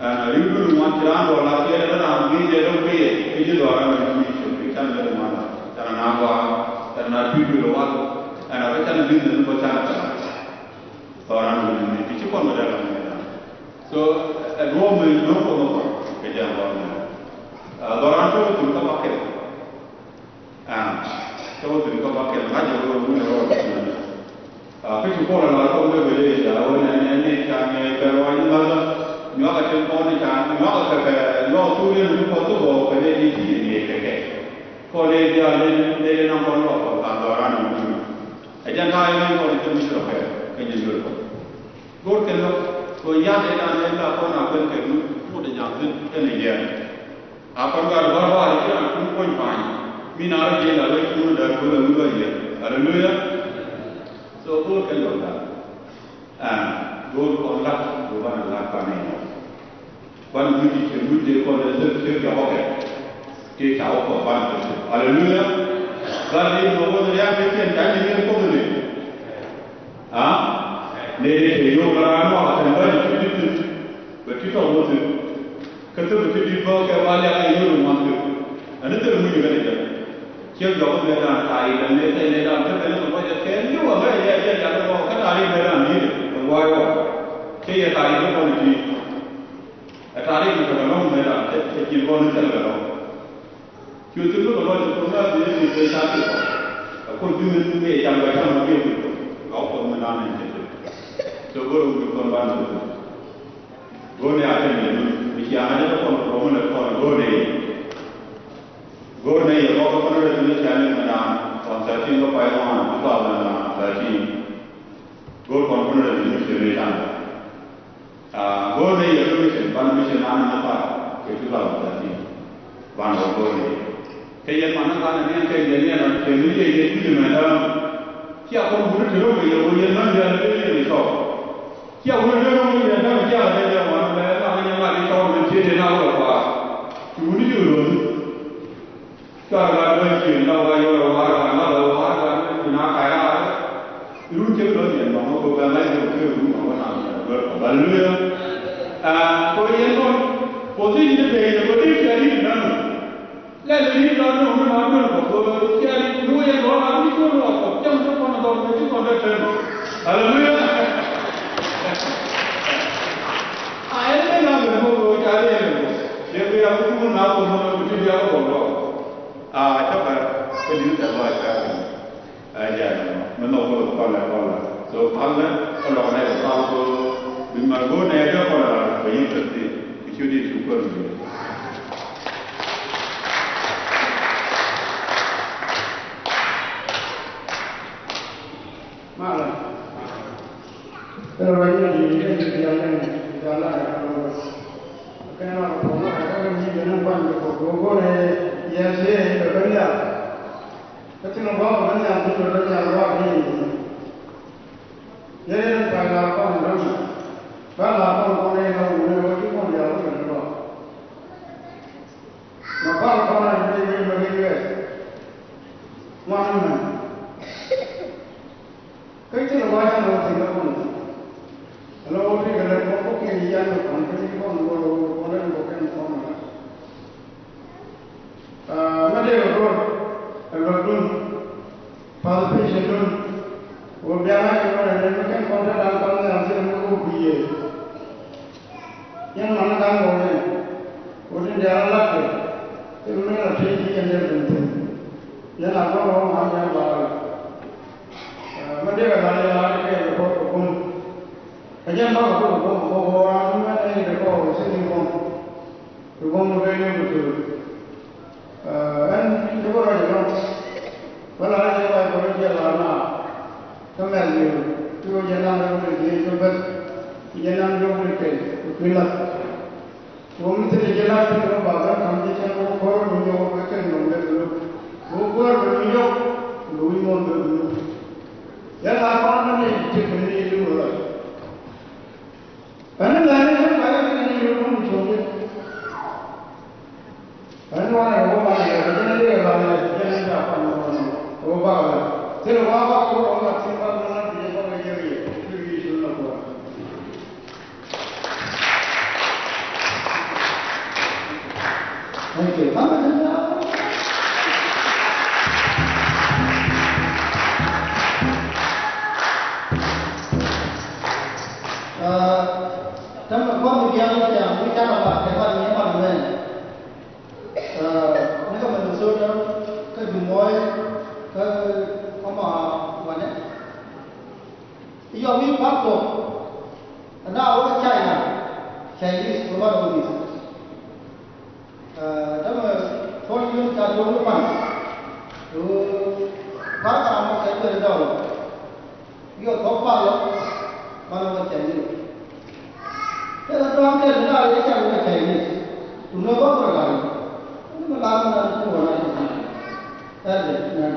Ɛn a ri̱w dun ŋuan ci raan duɔl a kiɛ raan guic ɛ dɔ̱ŋ guic ɛ kɛ ji̱ dhɔran mi tëë cuɔ kɛ can lɛ ŋuan. Can a na gɔaa, can a na tuic duël ɛ wal. Ɛn a kɛ can business ni bä can a kɛ lat. Dhɔran mi ni ti ci kɔn bɛ dee lam ni dan. So ɛ duɔ̱ɔ̱p mi no̱o̱ŋ kɔn bɛ kɔn kɛ jɛ dhɔran mi. Ɛ dhɔran tɔ̱ wä thun kä bakɛl. Aa, tɔ̱ wä thun kä bakɛl ŋa̱c jɛ wä wun ɛ rɔɔd. Aa, kä ci Kuɔl ɛ lar kɔn bɛ bɛ dee jɛ wä nɛ nɛ ni ca ŋɛ bɛ ruac ni ŋa̱th. Nyuakɛ tin kɔn ni ca nyuakɛ kɛ kɛ nyuak thuk ni ni kɔn thuk bɔ kɛ ni ti ti ni kɛ kɛ. Kɔn ni diaal ni ni ni naŋ kɔn luɔk kɔn kan dhɔran mi. Ɛ jɛn ta̱a̱ yɛn kɔn i̱ thil mi ci rɔ kɛɛl kɛ nyin duel kɔn. Go̱o̱r kɛn lɔ kɛ ya̱t ɛ dan ɛ la kɔn a kuɛn kɛ mi puut ɛ nya̱a̱k thi̱n kɛn ɛ yɛn. A kɔn gat ɣɔ̱r ɣɔ̱a̱r i̱ ci raan kum kuɔny pa̱a̱ny mi na rɔ jiɛc la wec kum däär go̱o̱r ɛ mi gɔ̱ yɛn. Aleluya. So go̱o̱r kɛn lɔ dan. Aa, go̱o̱r kɔn lak go̱o̱r banɛ lak banɛ yɛn. Ban wi̱cdɛ cɛ wi̱cdɛ kɔn ɛ thil cɛ jɔkɔ kɛ. Tëë ca wä kɔn ban kɛ cɛ. Aleluya. Ban i̱ nɔ wä ria̱ŋ kɛ cɛn ca nyin kɛ kuoth ni. Aa? Nɛ dee tëë yio̱w la raan wakɛ tɛn ban i̱ ti di̱t thi̱n. Bɛ ti tɔŋ wä thi̱n. Kä thil bɛ ti di̱t bä kɛ ba liak kɛ yio̱w ni ŋuan thi̱n. Ɛn i̱ thil muc kɛ ni jɛ. Ciek jɔk bɛ dan ta̱a̱ i̱ dan nɛ thɛy nɛ dan kä ben kɛ bä jɛ kɛ ni wä ŋɛ yɛ yɛ yɛ yɛ kä ta̱a̱ i̱ bɛ dan di̱t kɛ gua̱a̱c wä. Cɛ yɛ ta̱a̱ i̱ bä kɔn i̱ ti. Ɛ ta̱a̱ ri mi tɔkɛ lɔ̱ŋ mëë ram cɛ cɛ ji̱ gɔ̱r ni thil kɛ lɔ̱ŋ. Cu thil mi kɛ lɔ̱ŋ cɛ kɔn ŋa̱th ni thil cɛ ca thil kɔn. Ɛ kɔn ji̱ mi mi cam kɛ cam mi biɛ thil kɔn. Kɛ wä kɔn mi da̱a̱n ni cɛ thil. Cɛ go̱r mi kɔn ban ni thil. Go̱r ni a thil ni mi mi cia ŋa̱c kɛ kɔn kɛ lɔ̱ŋ ni kɔn go̱r ni. Go̱r ni yɛ kɔn kɛ kɔn rɛ thil ni cia ni mi da̱a̱n kɔn thirteen kɛ pay ŋuan two thousand thirteen. Go̱r kɔn kɔn rɛ thil ni cia ni da̱a̱n. Aa, go̱o̱r ni yɛ mission, ban mission an ni par kɛ two thousand thirteen. Ban wä go̱o̱r ni. Kɛ yɛn man ni kan ni kɛ yɛn yɛn an kɛ ni yɛ yɛ kui̱ mɛ dam. Cia kɔn wuni ti rɔm kɛ yɛ wä yɛn man yɛn ni yɛ ni cɔw. Cia wuni ti rɔm kɛ yɛn dam cia kɛ yɛ wan mɛ na kɛ yɛn ŋa̱t ni cɔw ni tiee ni na wä kɔaa. Ci wuni ti wä lo̱ni. Cua gat bä cieŋ la wa yɔl wa gat la wa gat na kay a. Run cek lɔ yɛn ma ko bɛ la yɔl ke run ma wa na yɛn bä. Hallelujah. Ah, ko yɛn ko position de pe ko de cɛ ni na. Lɛ lɛ ni la no na na ko ko cɛ ni no yɛn ko na ni ko no ko cɛ ko ko na ko ni ko de ten. Hallelujah. A yɛn ni na ko ko cɛ ni. Yɛ ko ya ko na ko no ko ti ya ko ko. A cakɛ kä di̱t tɛ̈th lɔaac kɛ ɣän. Ɛ jɛn ɛmɔ mi nhɔk kɛ kɔn lɛ kɔn lɛ. So palnɛ kä lɔk nɛ kɛ pal kɛ bi mɛ go̱o̱r nɛ jɛ kɔn lɛ la kɛ yin kɛ thi kɛ ciöt Yecu Kuäär mi. Malɛ. Kɛnɛ ruac ni di̱i̱t ni kɛn ti diaal ni diaal la kɛ kɛ lo̱o̱. Kɛnɛ ruac kɛ puɔ̱k ni kɛ kɛ ni kɛ ni kuany kɛ puɔ̱k kɛ go̱o̱r ni yɛn thiee kɛ ben diaal. Kä thin gua̱a̱k ben diaal thin kɛ ben diaal gua̱a̱k ni yɛn. Yɛn yɛn kɛ la kɔn däm. Ba la kɔn kɔn ni la wuni wä ti kɔn diaal wä kɛ ni luaak. Ma pal kɔn a ni ni ma ni wɛ. Ŋuan ni mɛn. Kä ci lɛ gua̱a̱th ɛn ɣöö thi̱n kä kɔn. Ɛn ɣöö ti kɛ lɛ kɔn kɔ̱kiɛn i̱ yan kɛ kɔn kä ti kɔn ɣöö kɔn lɛ kɔn kɛn kɔn ɣöö. Aa, ŋäcdɛ kɛ go̱r ɛ luɔ̱kdun. Path pecdun. Ɣöö bia ŋa̱c kɛ luɔ̱k ɛn ɣöö kɛn kɔn te da̱ŋ kɔn nhial thil mi ɣöö kui̱ yee. Yɛn man ni gaŋ kɔn yɛn. Ɣöö tin diaal a la̱t kɛ. Thil mi la tëë ji̱ yɛn dee ben thi̱n. Yɛn a go̱r ɣöö ŋa̱c yɛn ba ɣöö. Ɛ, mi dee kɛ lar yɛ lar kɛ kɛ kɛ kɔr kɛ bum. Ɛ jɛn bakɛ kɔr kɛ bum kɛ kɔr ram mi mɛn ɛ kɛ kɔr kɛ sini bum. Kɛ bum kɛ ni kɛ kɛ. Ɛ, ɛn ti kɛ rɔ jɛ nɔ. Bä lar jɛ ba kɔr jɛ lar na. Kä mɛl ni kɛ jɛ nam rɛ kɛ jɛ kɛ bɛth. Jɛ nam rɛ kɛ kɛ kɛ kui̱ lath. Wä mi thilɛ jɛ la ti rɔ ba bɛ kam ti cɛ wä kuɔr mi nyɔk kɛ kɛ nyɔk lɛ kɛ luk. Wä kuɔr mi nyɔk wä wi̱i̱ mɔn bɛ wä. Yɛ la kɔn ni ti kɛ ni lu rɔ. Ɛn la ni kɛ ba yɛ kɛ ni lu mi cɔk yɛ. Ɛn wa ni wä ma ni yɛ kɛ ni Thank you. Aa, tämɛ kua̱r mi diaal ni jam ni canɛ ba kɛ ba ni man mɛ. Aa, ni kä Minnesota, kä Jumɔy, kä Omaha wanɛ. Yɔm i̱ pa̱t kɔ ɛn a wä kä China, Chinese wä man wä mi̱th. Aa, tämɛ puɔl yun ca tuɔk ni pan. Ɣöö pa̱t ram mɔ kɛ duel dɔl. Yɔ thɔk pal lɔ man wä Chinese. Kɛ la dɔ̱a̱ŋ kɛ ni la yɛ ca wä Chinese. Tun wä bä kɔ ram ni mɛ la mɛ na tuɔk wä na. Ɛn dɛ nan.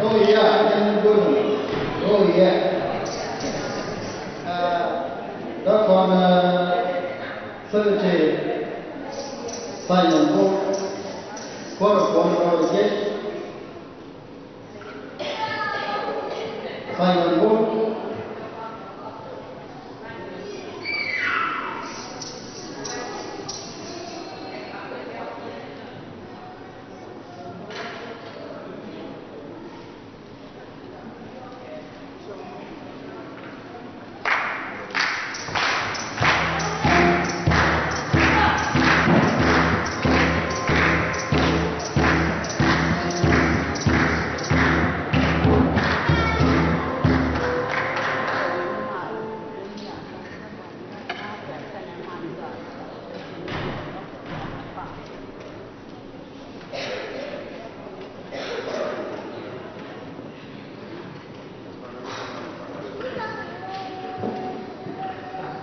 Oh yeah, oh yeah. Dɔ̱kɔn Secretary Simon Bol, kɔrɛ kɔn rɔ jɛ. Simon Bol.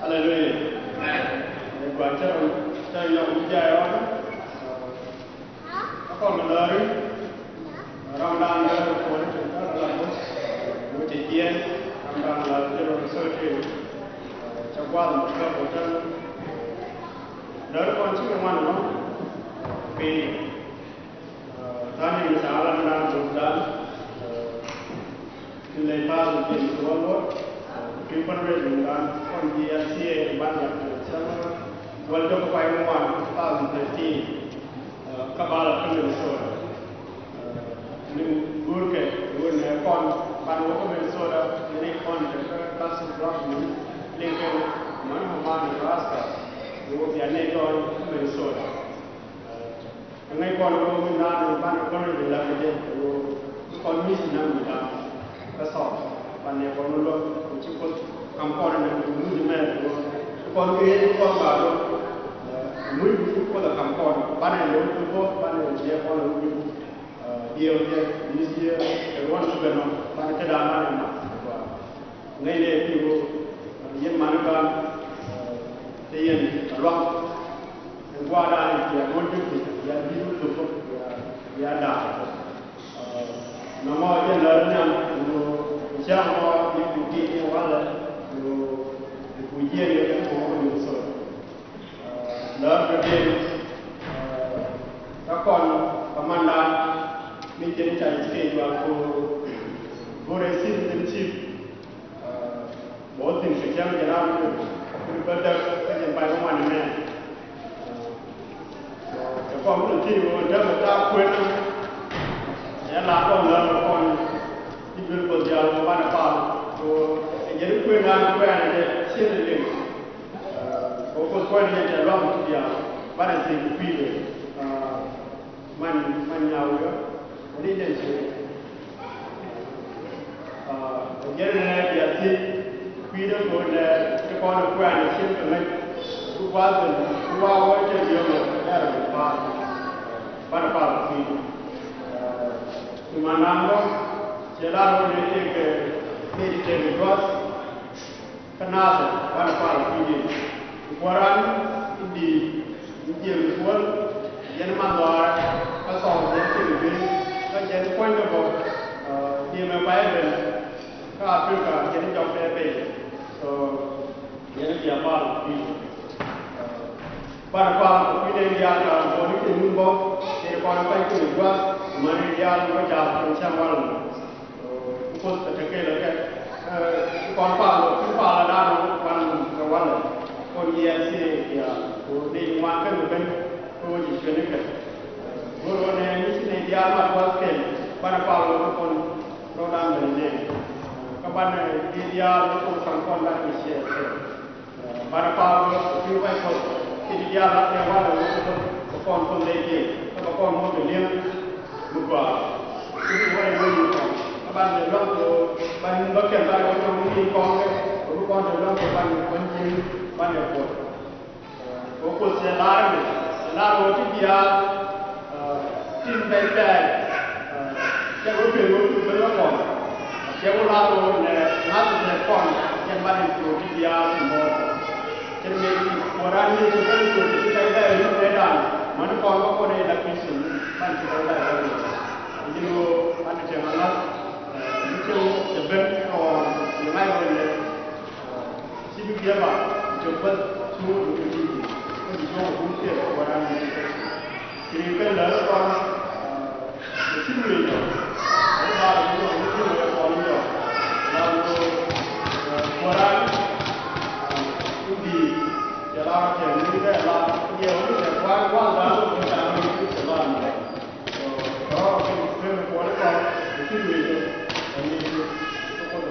Hallelujah. Amen. Ɛ gɔaa cä rɔ cä yɔm jay ɔn. Ɛ kɔn mi lɔri. Ram dan lɔri kɔn cä rɔ la bus. Wut jiɛn ram dan lɔri cä rɔ so te. Cä gual mi cä rɔ bus. Lɔri kɔn ci mi wan lɔ. Piny. Tani mi ca ran na duk dan. Ti ley path in James one word. Ti fundraising dan kɔn G L C A ban yak cɛl wal jɔk pay mi wan two thousand thirteen. Kä bal kä Minnesota. Ni gur kɛ wun nɛ kɔn ban wä kä Minnesota ni kɔn kɛ kä Plastic Rock ni liŋ kɛ mɔn mɔn Nebraska. Wä bia ni dɔn kä Minnesota. Ŋäc kɔn ɣöö mi naan banɛ kɔn rɛy la kɛ jɛ ɣöö kɔn mi ci naŋ mi da̱a̱n kä thɔɔk banɛ kɔn wä luɔt ku ci Kuoth kam kɔn ɛn mi ci mɛn ɣöö kɔn kɛ yet kɔn ba luɔt. Mi ci Kuoth ɛ kam kɔn banɛ lo̱ ti Kuoth banɛ jɛ kɔn ɛ wä ji̱ diɛw jɛ mi ci kɛ ruɔn ci bɛ nɔ banɛ te da̱a̱n banɛ ma. Ŋäcnɛ pi̱i̱ ɣöö yɛn mani baaŋ te yɛn a luaŋ. Ɛn gua̱a̱r da̱a̱n in bia ŋuɔ̱t jek thi̱n bia di̱t wä thok bia da̱a̱k. Nɔmɔ yɛn lär nhiam ɣöö cäŋ mɔ yɛ ku ti̱i̱t yɛn walɛ ɣöö yɛ ku jiɛn yɛ kɛ mɔ wä ni thok. Lɔr kɛ den kä kɔn kɛ mandan mi jɛn ca stage wa ko bore citizenship. Bɔ thin kɛ cɛm jɛn a mi kuri bä däk kä jɛn pay bä man mɛ. Kɛ kɔn mi ti wä däk ta kuɛn. Ɛ la kɔn lɔr kɛ kɔn ti bil ko dial ko ban pal ko ɛ jɛn kuɛn an kuɛn jɛ cien liŋ. Ko Kuoth kuɛn yɛn cɛ luaŋ ti diaal banɛ thiec kui̱dɛ. Man, man nyaw yɔ ni den thiec. Jɛn nɛ bia thiec kui̱dɛ ko nɛ ti kɔn kuɛn cien kɛ ŋäc. Bi gua̱a̱th ben bi wa wä Banɛ pal kui̱. Ti man nan bä cɛ lar wä ni tëëkɛ, tëëkɛ tëëkɛ juath kä naath. Banɛ pal kui̱ ni kua̱ran in di̱i̱t in jiɛm kuäl. Yɛn man dhɔaarɛ kä thɔɔk yɛn tëëkɛ ben kä jɛn puɔ̱nydɛ bä. Diɛmɛ pay ben kä Africa jɛn jɔk tɛɛ pay. So yɛn bia pal kui̱. Banɛ pal kɛ kui̱ nɛy diaal, kɛ buɔ̱ni kɛ nun bä, kɛ kɔn pa̱ny kɛ ni juath, mani diaal ni bä jaak kɛ cäŋ wal. Kuoth kɛ tekɛ lɛ kɛ kɔn pal, kui̱ pal la dan ban kɛ walɛ. Kɔn yɛ thiee diaal kɛ nɛy ŋuan kɛ ni ben kɛ wä ji̱ cuɛni kɛ. Go̱r wä nɛ ni ci nɛy diaal mat gua̱th kɛl. Banɛ pal wä kɛ kɔn rɔ dan ben nɛ. Kä banɛ diaal ni kɔn kaŋ kɔn dan ni ciɛ kɛ. Banɛ pal wä kɛ kui̱ kuay Kuɔth kɛ ti diaal a tɛɛ walɛ wä kɛ Kuoth kɛ kɔn Kuoth ley diɛn kä kɛ kɔn Kuoth kɛ li̱eŋ mi gɔaa. Kui̱ kuay wä ni kɔn kä banɛ luaŋ kɛ ban bä kɛn banɛ wä cɔŋ ni kɔn kɛ kɛ mi kɔn te luaŋ kɛ banɛ kuän ji̱n banɛ Kuɔth. Kɛ Kuoth cɛ lar ni lar wä ti diaal tin pɛy pɛy. Cɛ wä pek wä pek wä kɔn. Cɛ wä lar wä nɛ ŋa̱th cɛ kɔn cɛ mat in tuɔɔk ti diaal ti mɔɔr kɔn. Cɛ mɛ ti kuɔran ni cɛ ben tuɔɔk ti pɛy pɛy ni pɛy dan. Mani kɔn wä kɔn in la Christian ban ti pɛy pɛy wä ni. Ji̱n wä an ti tɛm a ŋa̱th. Ni cɛ wä cɛ ben kɔn ni ŋa̱c wä nɛ. Ci bi giɛba jɔk bä tuur ni ti ti. Kä bi jɔk bum kɛ waran ni ti. Ti kɛ la kɔn. Ti ti mi jɔ. Ni ba ni jɔ ni ti ni kɔn jɔ. La ni waran. Ni bi jɛ la kɛ ni kɛ la ni kɛ ni kɛ kwan kwan da ni kɛ la ni kɛ la ni. Kɛ kɔn kɔn ti ti mi jɔ. Ni ti kɔn.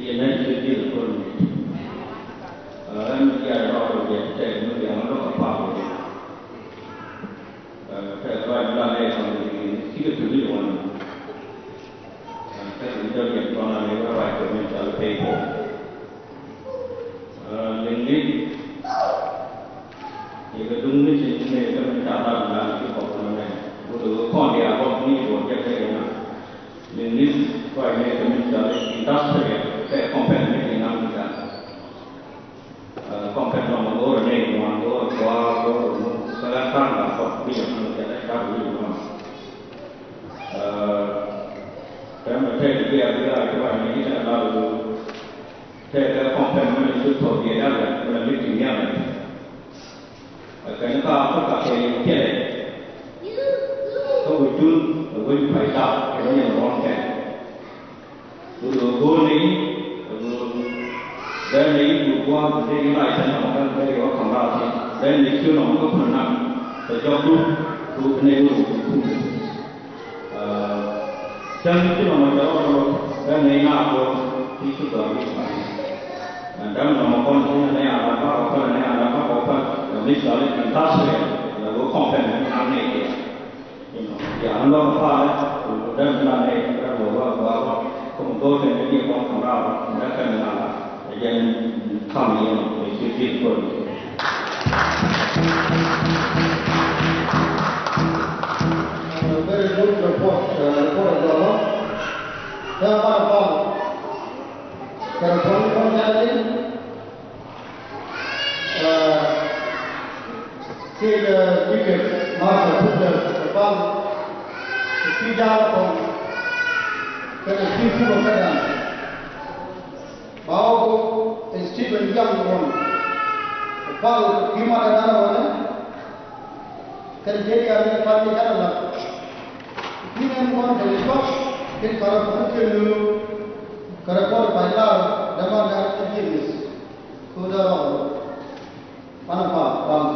Yɛ nɛn ci ji̱ kɛ kɔn ni. Ɛn mi diaal rɔɔdɛ jɛ tɛk mi diaal ma lo̱k a pa̱a̱k wä. Tɛk ruac mi la nɛy kɔn ni cikɛ tuki jɛ wan. Tɛk mi jɔk yɛn kɔn a nɛy ruac kɛ mi cɔal pay po. Liŋ ni yɛ kɛ duŋ ni ci ni kɛ mi ca lat na ni ci kɔk na nɛ. Wut kɔn di a kɔk ni bɔ jɛ kɛ yɛn na. Liŋ ni kɔc ni kɛ mi cɔal industrial kɛ company ni di nam ni ca. Kɔmpɛn nɔmɔ go̱o̱rɛ nɛy ŋuan go̱o̱rɛ kua̱r go̱o̱rɛ ŋu kɛ ɣän ka̱n la kɔt bi yɛ mɛn kɛ lɛ ka̱n wi̱i̱ ŋuan. Tɛmɛ tɛk bi a bi a bi a ni tɛk la ru tɛk kɛ kɔmpɛn mɛn cu thɔk yɛ ya lɛ mɛn mi ti nia lɛ. Kɛn ka Africa kɛ yɛ kɛlɛ. Kä ku jun ɛ wec pay dap kɛ ni yɛn ruɔ̱n kɛn. Ku lo̱o̱ go̱o̱r ni, ku lo̱o̱ bɛn ni ku gua̱a̱th ku dee ni lac tɛn nɔmɔ kɛn bɛn ni wä ka̱m raar thi̱n. Bɛn ni ciö nɔmɔ kä kun nak kɛ jɔkdu ku ni ku ku. Cäŋ ci nɔmɔ jɔk rɔ bɛn ni na ku ti ci gɔ̱r ni. Däm nɔmɔ kɔn ci ni a la bak kɔn ni a la bak kɔn ni mi cɔl ni industrial la ku kɔmpɛn ni na ni. Inɔ, ya, an lɔk a pa̱a̱lɛ, ku däm na nɛ, däm wä wä wä wä, kum go̱o̱r kɛ ni diɛ kɔn kɔn raar, däm kɛn na la, ɛ jɛn kam yɛn, ɛ ci diɛ kɔn. Very good report, uh, report of the law. Däm ba ba, kɛ report ni kɔn jɛ ni. Kek Bikep Martha Butler kɛ pal kɛ kui̱ ja̱a̱ŋ kɔn kɛnɛ kui̱ pukɛ kädan. Ba wä kɛ Stephen Young Won kɛ pal kɛ kui̱ mat ɛ dan ɛ wanɛ. Kɛn jek ya ni pan ni jana la. Ni nɛn wan kɛ ni kɔk kin kara kɔk kɛ ni kara kɔk pa lar dama na ni jek ni. Ko da rɔ. Pan pa pan.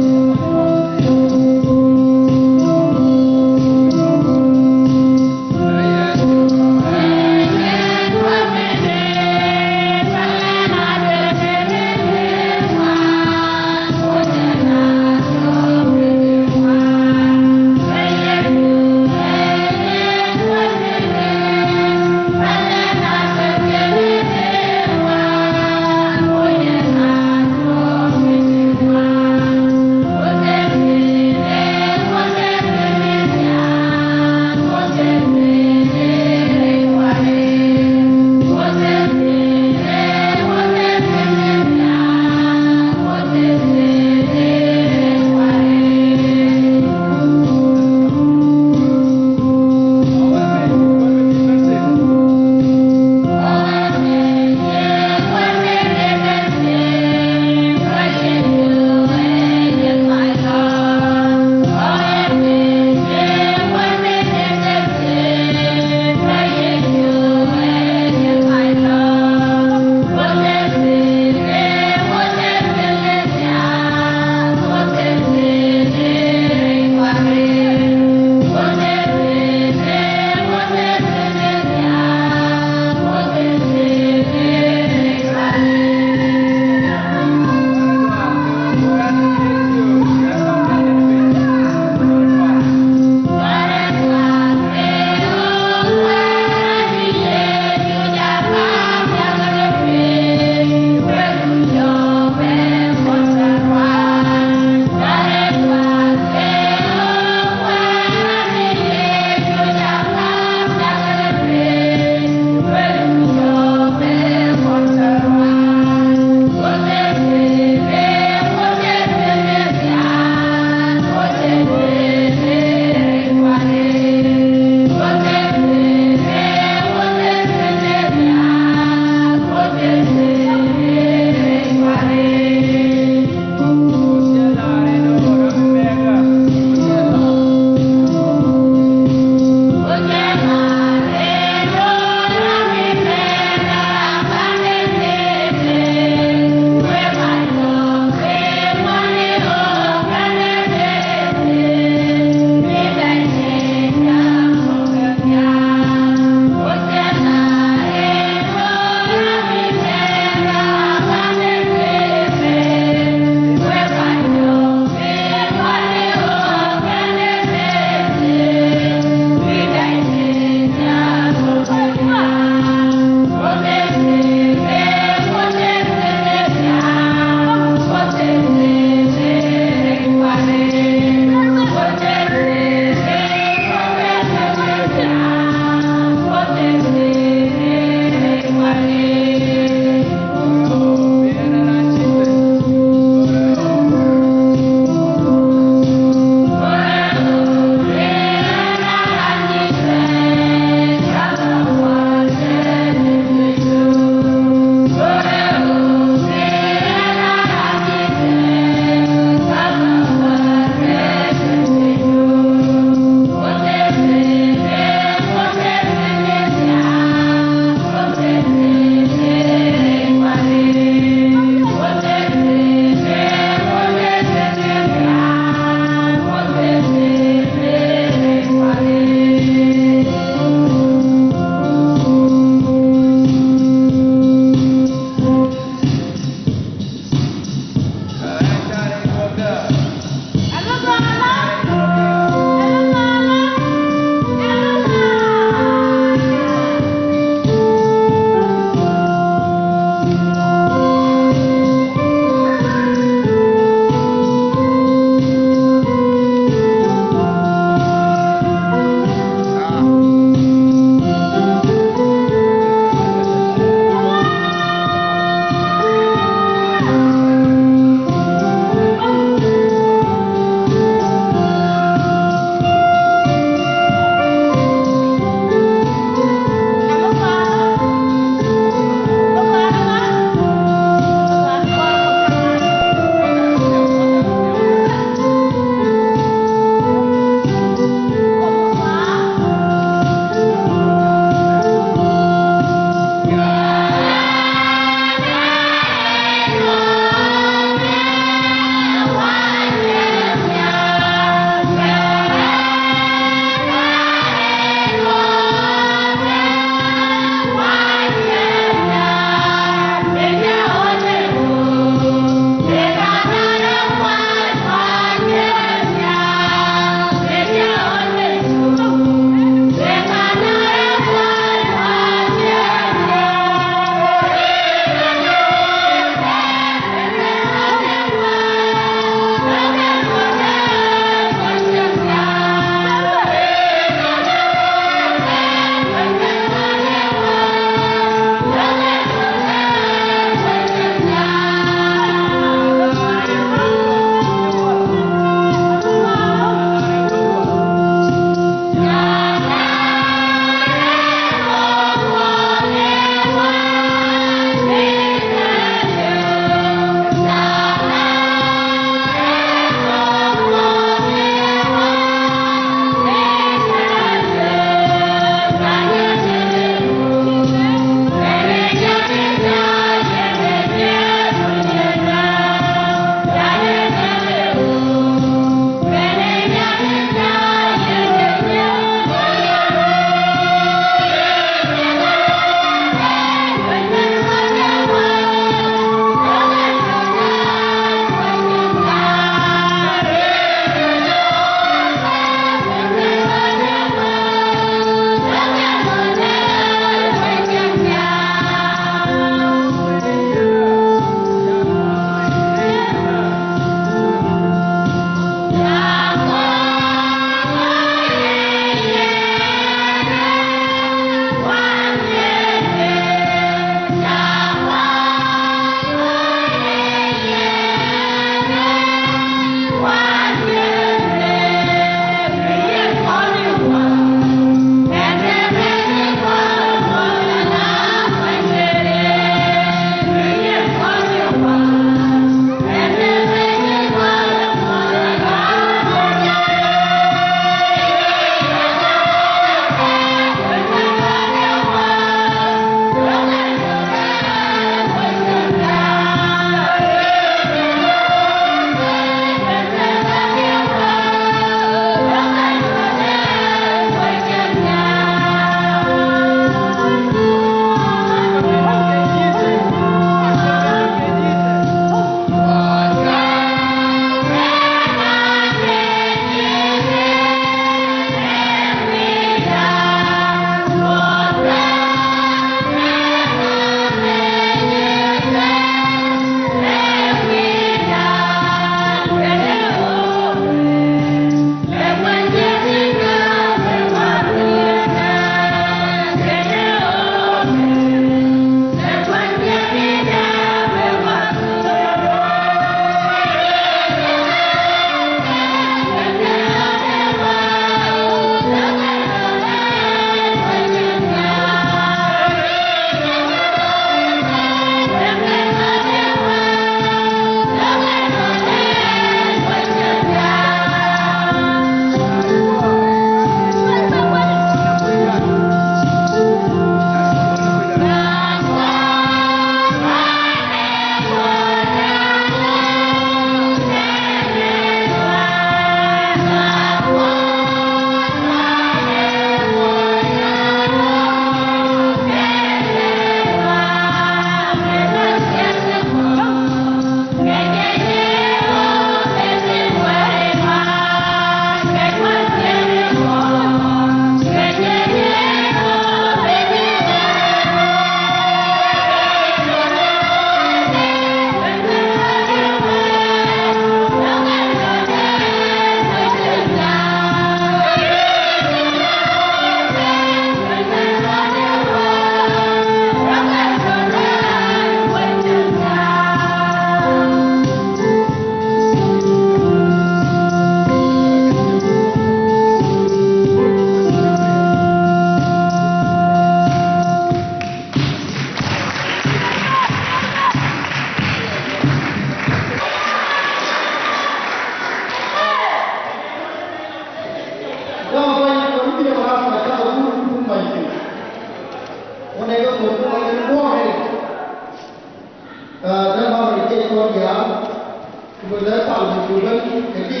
Bä lɛ pal mi cu ben kɛ ti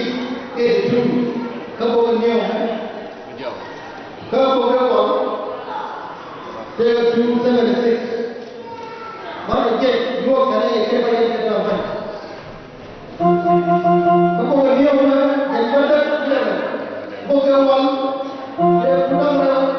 eighty two. Kä bok kɛ niɔmɛ. Kä bok kɛ kɔn tëë two seventy six. Bä kɛ jɛ yuɔk kɛnɛ yɛ kɛ bä yɛ kɛ dɔm ben. Kä bok kɛ niɔmɛ kɛ jɛ däk lɛ bok kɛ wal. Tëë ku dɔm rɛw.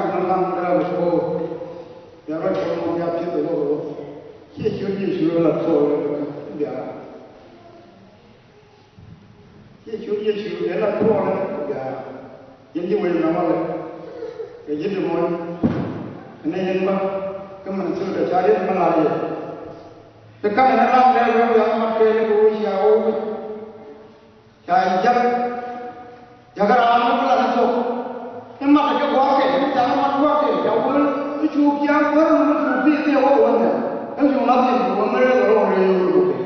ka̱n ni laŋ rɛl kɛ ɣöö bia ruac kɛ ɣöö bia pi̱eth ɛ wä kɛ wä. Ciɛ ciöt Yecu ɛ la tuɔɔk rɛl kɛ bia. Ciɛ ciöt Yecu ɛ la tuɔɔk rɛl kɛ bia. Yɛn ji̱ wec ɛmɛ walɛ kɛ ji̱ ti muɔ̱ny. Ɛn ɛ yɛn bä kä min thil kɛ ca riet mi la̱r yɛ. Ti ka̱n ɛn ɛ ram rɛl rɛl wiaa mat kɛɛl kɛ wec cia wä wec. Ca ji̱ jak. Jakä raan mi bi la ni thok. I̱ mat kɛ gua̱a̱k kɛ i̱ ca mat gua̱a̱k kɛ ca wee i̱ cu pia̱a̱ŋ kuäär mi cu pi̱i̱th i̱ wä wä nhiam. I̱ cu ŋa̱th i̱ wä mi rɛl rɔ rɛy wä wä kɛ.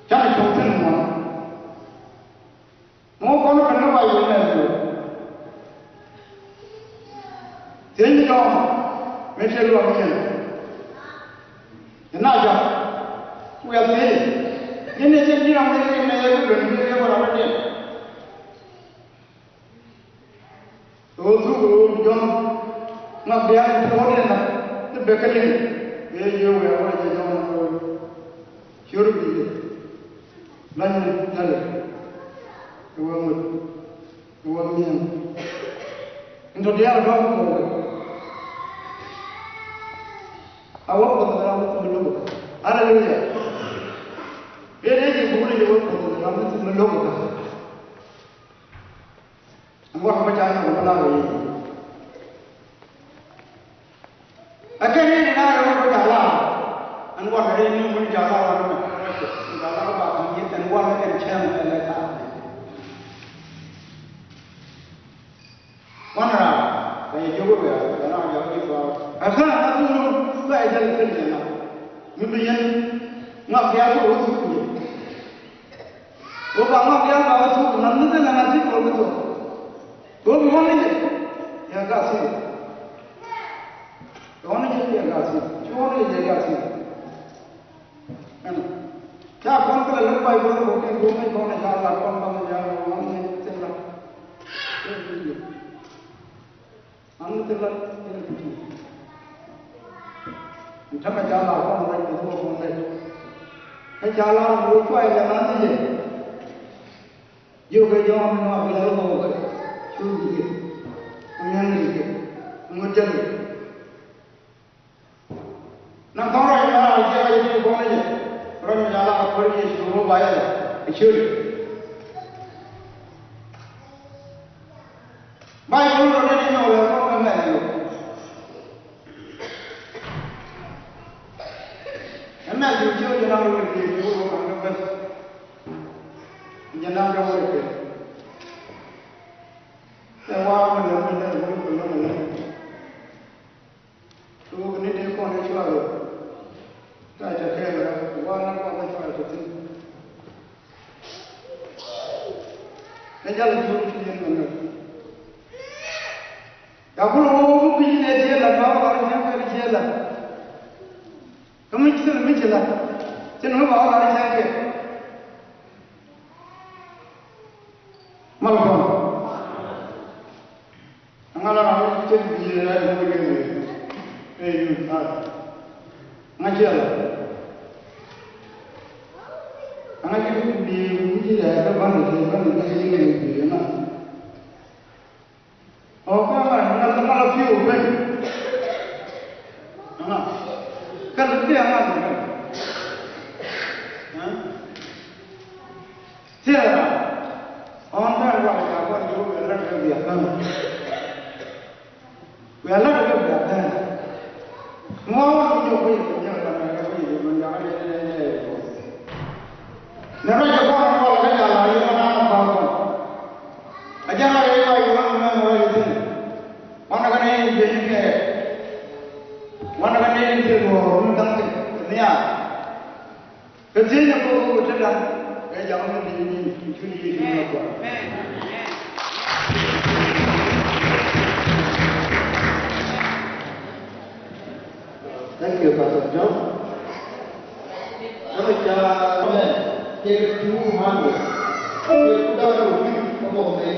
Canɛ cuɔ̱ŋ thi̱n ŋuan. Ŋu kɔn kɛ ni Bayböl nɛn thi̱n. Thiec ni Jɔ̱ɔ̱n mëë tëë luɔ̱k ni yɛn. Ina jɔ̱ɔ̱n wiaa thiec ni ni jɛn ji̱ ram ni ni mɛ yɛ luɔ̱k ni ni wä ram ni diɛn. Ɣöö thuk ɣöö Jɔ̱ɔ̱n ŋa̱th bia ni ti ɣɔ̱t ni na ti bek kä liŋ. Bia jiök wiaa wä jɛ Jɔ̱ɔ̱n ɣöö ciöt bi jɛ. La̱ny ni thilɛ. Kɛ wä ŋut. Kɛ wä mi̱eŋ. In tɔ diaal dɔ̱ŋ kɛ wä. A wä Kuoth mi ram mi thum mi lo̱k. Aleluya. Dee dee ji̱ bukni jɛ wä Kuoth mi ram mi thum mi lo̱k. Wak bä ca nyɔk bä la wee. Ɛ kɛ ni ni na yɛ wak bä ca la. Ɛn wak ɛ ni mun ca la wak bä. Ca la ba kan yet ɛn wak kɛ cɛm ɛ lɛ ta. Wan ra. Kɛ yɛ jɔk bä ya. Kɛ na ya wak bä. Ɛ kɛ na tu nu ba ɛ jɛl kɛ ni na. Mi bi yɛn. Ŋa bia ko wut. Wä ba ŋɔak diaal ba wä thuk, nan ni thilɛ nan ti kɔn kä thok. Wä bi ɣɔn ni jɛ, yɛ gas i̱. Ɣɔn ni jɛ yɛ gas i̱. Ci ɣɔn ni jɛ yɛ gas i̱. Ɛn. Ca kɔn kä lɛ lät Bayböl kɛ kɛ go̱o̱m ni kɔn ɛ ca lat kɔn ba mi diaal ɣɔn ni thilɛ. An mi thilɛ in a kutu. Ni tämɛ ca la kɔn rɛc ni kɔn rɛc. Kä ca la ni wä cuay kɛ nan ni jɛ. Jiök kɛ jɔ̱ɔ̱n ni ma bi lɛ wä kɛ. Cu ni kɛ. Ŋuɛn ni kɛ. Ŋut jɛ ni. Naŋ kɔn ruac mi la jiɛk a jɛ ti kɔn jɛ. Ruac mi la la kɔn jɛ ti kɔn ba yɛ. Ɛ ciöt. Bayböl rɔ ni ni nyɔk lɛ kɔn mɛ mɛ lɛ. Ɛ mɛ ti ciöt jɛ naŋ rɔ ni ti kɔn kɔn kɔn kɔn. Jɛ naŋ rɔ ni ti. Ɛ wa mɛ lɛ mɛ lɛ mɛ lɛ mɛ lɛ. Tuuk ni dee kɔn i̱ cuarɛ. Ta̱a̱ cɛ kɛɛl rɔ, wanɛ kɔn i̱ cuarɛ cɛ thi̱n. Ɛ jal i̱ cuarɛ cɛ thi̱n mɛ nɛ. Ya kulɛ wä wä bi nɛ jiɛ la, ba wä wä jiɛ kɛ jiɛ la. Kä mi ci la, mi ci la. Ci ni mi ba wä wä jiɛ kɛ. Mal kɔn. Aŋa la ram cɛ bi̱i̱ rɛy mɔ yɛn ɛ yun a ŋa cɛ la. Aŋa cɛ bi̱i̱ mi ci rɛy kä ban cɛ ban cɛ yɛn ɛ bi̱i̱ na. Ɔ kä ŋa ŋa la ŋa la pi̱w ben. Aŋa kɛn ti aŋa ni kɛn. Thilɛ ram ɣɔn bɛ luak ca kɔn ji̱ wä bia la̱t kɛ bia bäŋ. Bia la̱t kɛ bia bäŋ. Ŋuɔ̱k wä mi jɔk wä yɛ kɛ nyɛk ram kɛ wä yɛ kɛ mɛn jakä dee dee dee yɛ kɔ. Ni ruac kɛ kɔn ŋuɔl kɛ jal a yɛ kɔn a kɔn kɔn. A jal a yɛ kɔn yɛ kɔn mɛ mɛ wä yɛ thi̱n. Wanɛ kɛ ni yɛ ji̱ kɛ. Wanɛ kɛ ni yɛ ji̱ kɛ wä mi da̱ŋ kɛ ni a. Kä thiec ni kok kok tä da̱ŋ kɛ ja̱ŋ mi di̱i̱t ni cu ni Yecu ni kuɔth. Thank you, Pastor John. Kami ca kɛ two hundred. Kɛ two hundred.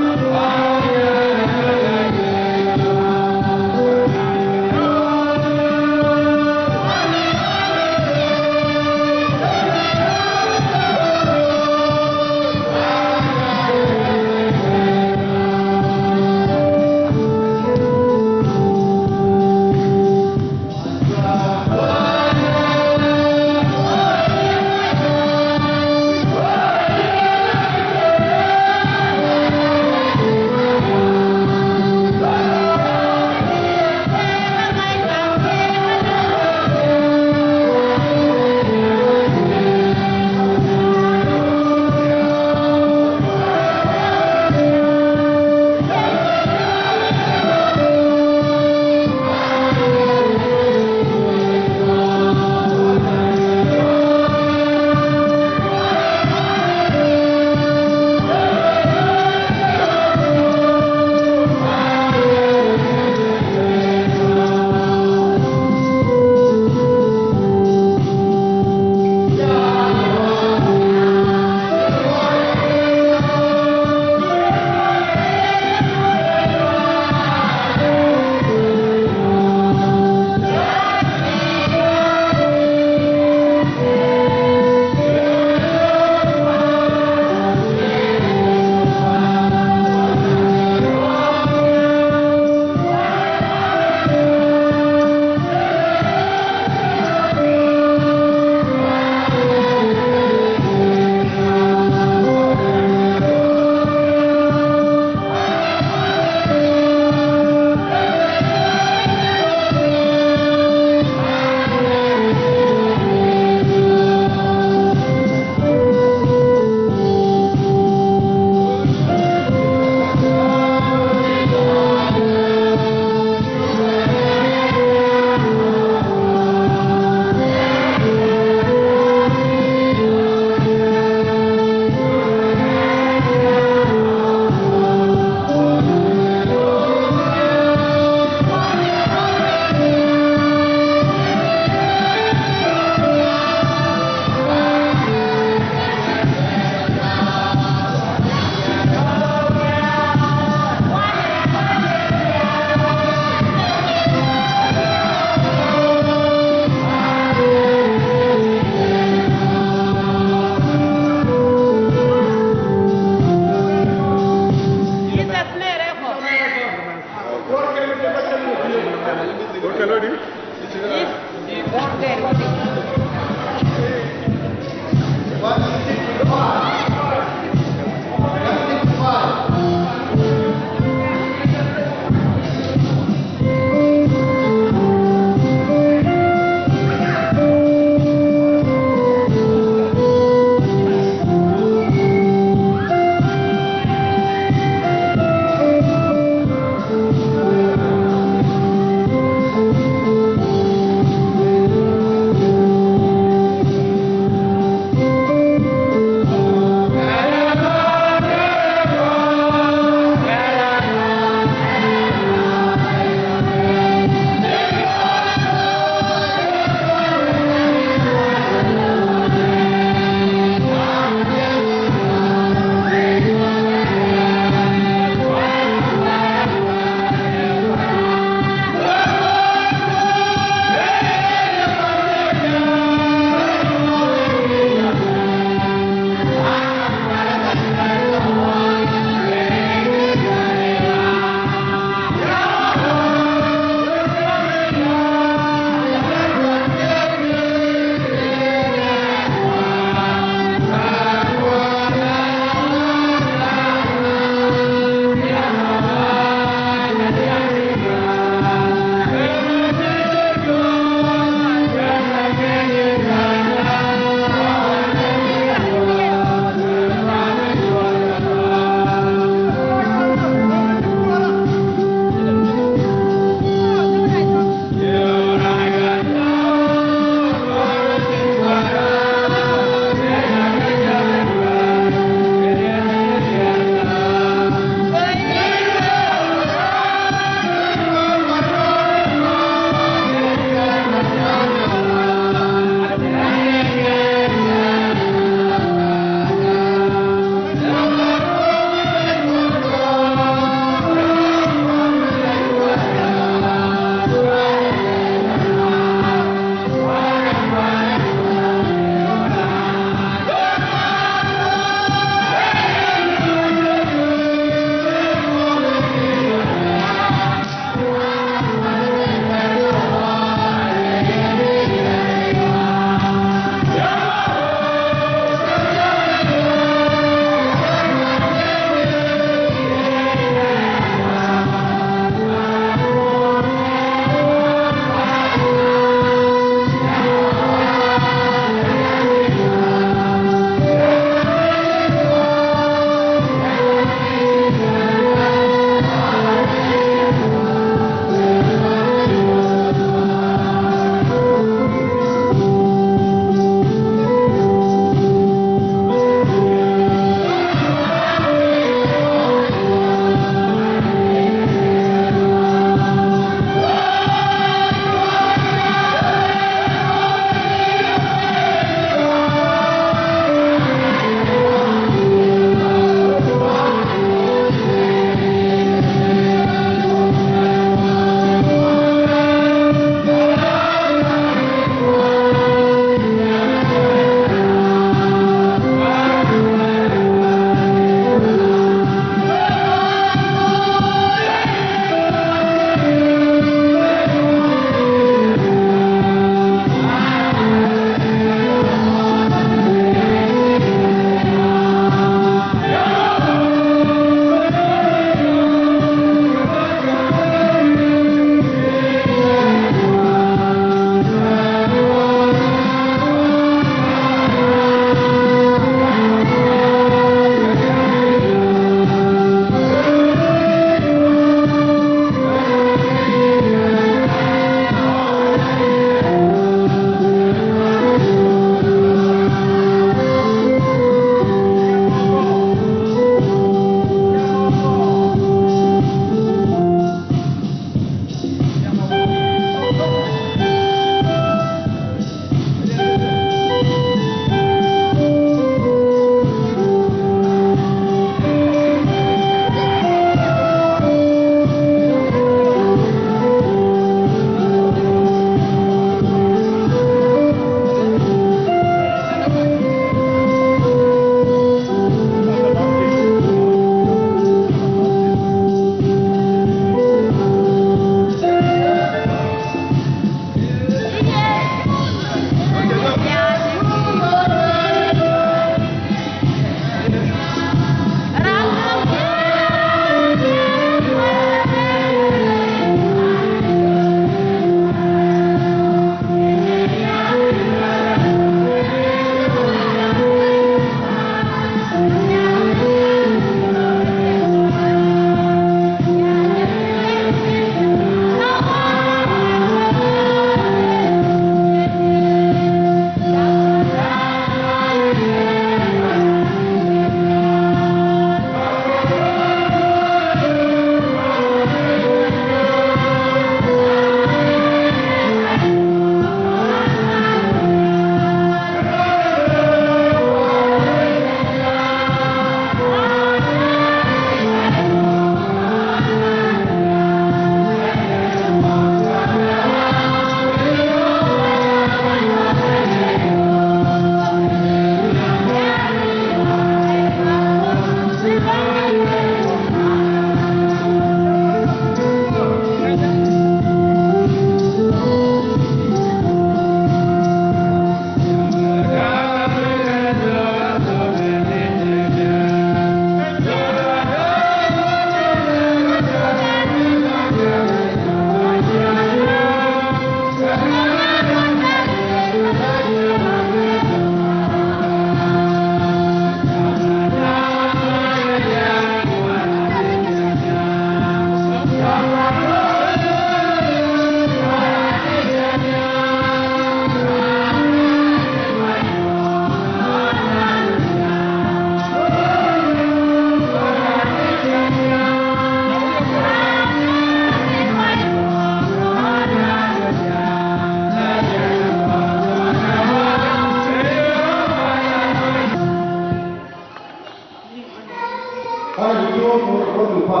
Ana di tiwon ko ko du pa.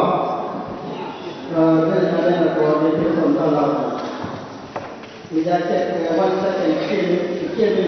Kene na dena ko ni ti ko na la. Mi ja check one second, kill me, kill me.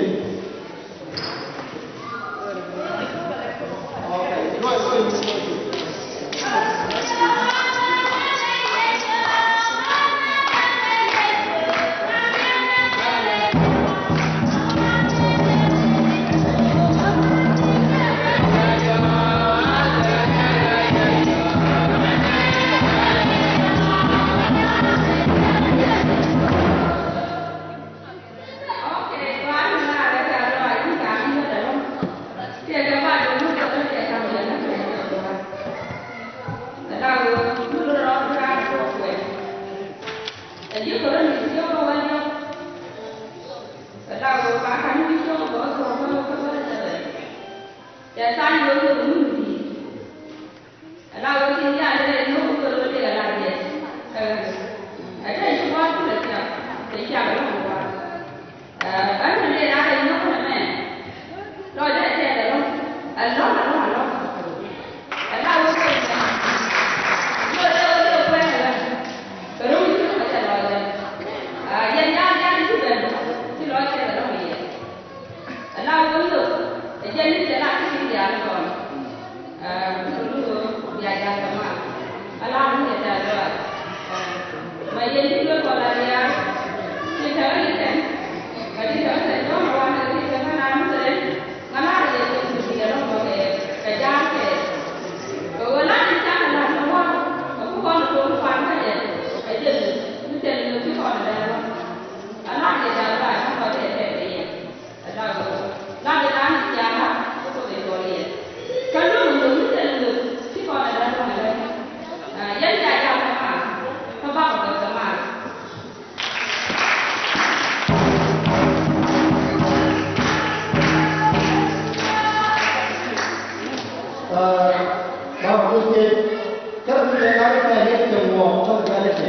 Ala wä tin ya lɛ lɛ nyɔk kɛ lɔ lɛ la jɛ. Ɛ tɛ ci wa kulɛ ca. Tɛ ca lɔ wa. Ɛ ni lɛ la lɛ nyɔk nɛ mɛ. Lɔ jɛ tɛ lɛ lɔ. Ɛ lɔ lɔ lɔ lɔ. Ala wä kɛ lɛ. Lɔ lɛ wä lɛ wä lɛ. Kɛ lɔ mi ci lɔ kɛ lɔ lɛ. Ɛ yɛn ya ya ni ci bɛ. Ci lɔ kɛ lɔ mi yɛ. Ala wä lö, ɛ jɛn ni cɛ la ti ti diaal kɔn. Ɛ, mi lö bia jal kɛ mal. Ala mi cɛ jal kɛ mal. Ɛ, ma yɛn ti lö kɔn la diaal. Ti tɛ̈rɛ ni tɛn. Ka ti tɛ̈rɛ tɛn jɔn a wan kɛ ti tɛn ka na mi tɛn. Ŋa la yɛ ti ti diaal kɔn kɛ, kɛ jal kɛ. Kɛ wä la ti ca kɛ la ni wä. Kɛ ku kɔn kɛ kɔn kɛ jɛ. Ɛ jɛn mi tɛn ni ti kɔn dɛ wä. Ala mi cɛ jal kɛ mal kɔn kɛ tɛn kɛ yɛ. Ɛ la ɣöö la bi raan jiakä kä kɔ ben tɔɔl yɛ. Kä luɔ̱ŋ lo̱ŋ mi thil lo̱ŋ ci kɔn ɛ la luɔ̱ŋ ɛ la. Ɛ, yɛn ca jam kɛ maar kä bakɔ bäth kɛ maar. Ɛ, bakɔ bäth kɛ kä bi kɛ ŋa̱th kɛ yɛn kɛ ŋuɔ̱ɔ̱ŋ kä bi kɛ lɛ kɛ.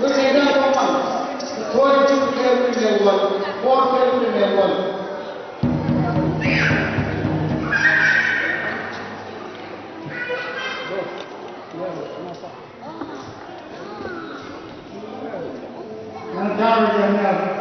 Wek kɛ jam kɔman, kuɔt ti kɛ wini mɛ wal, kuɔt kɛ wini mɛ wal. Nan ta̱a̱ wek kɛ nɛr.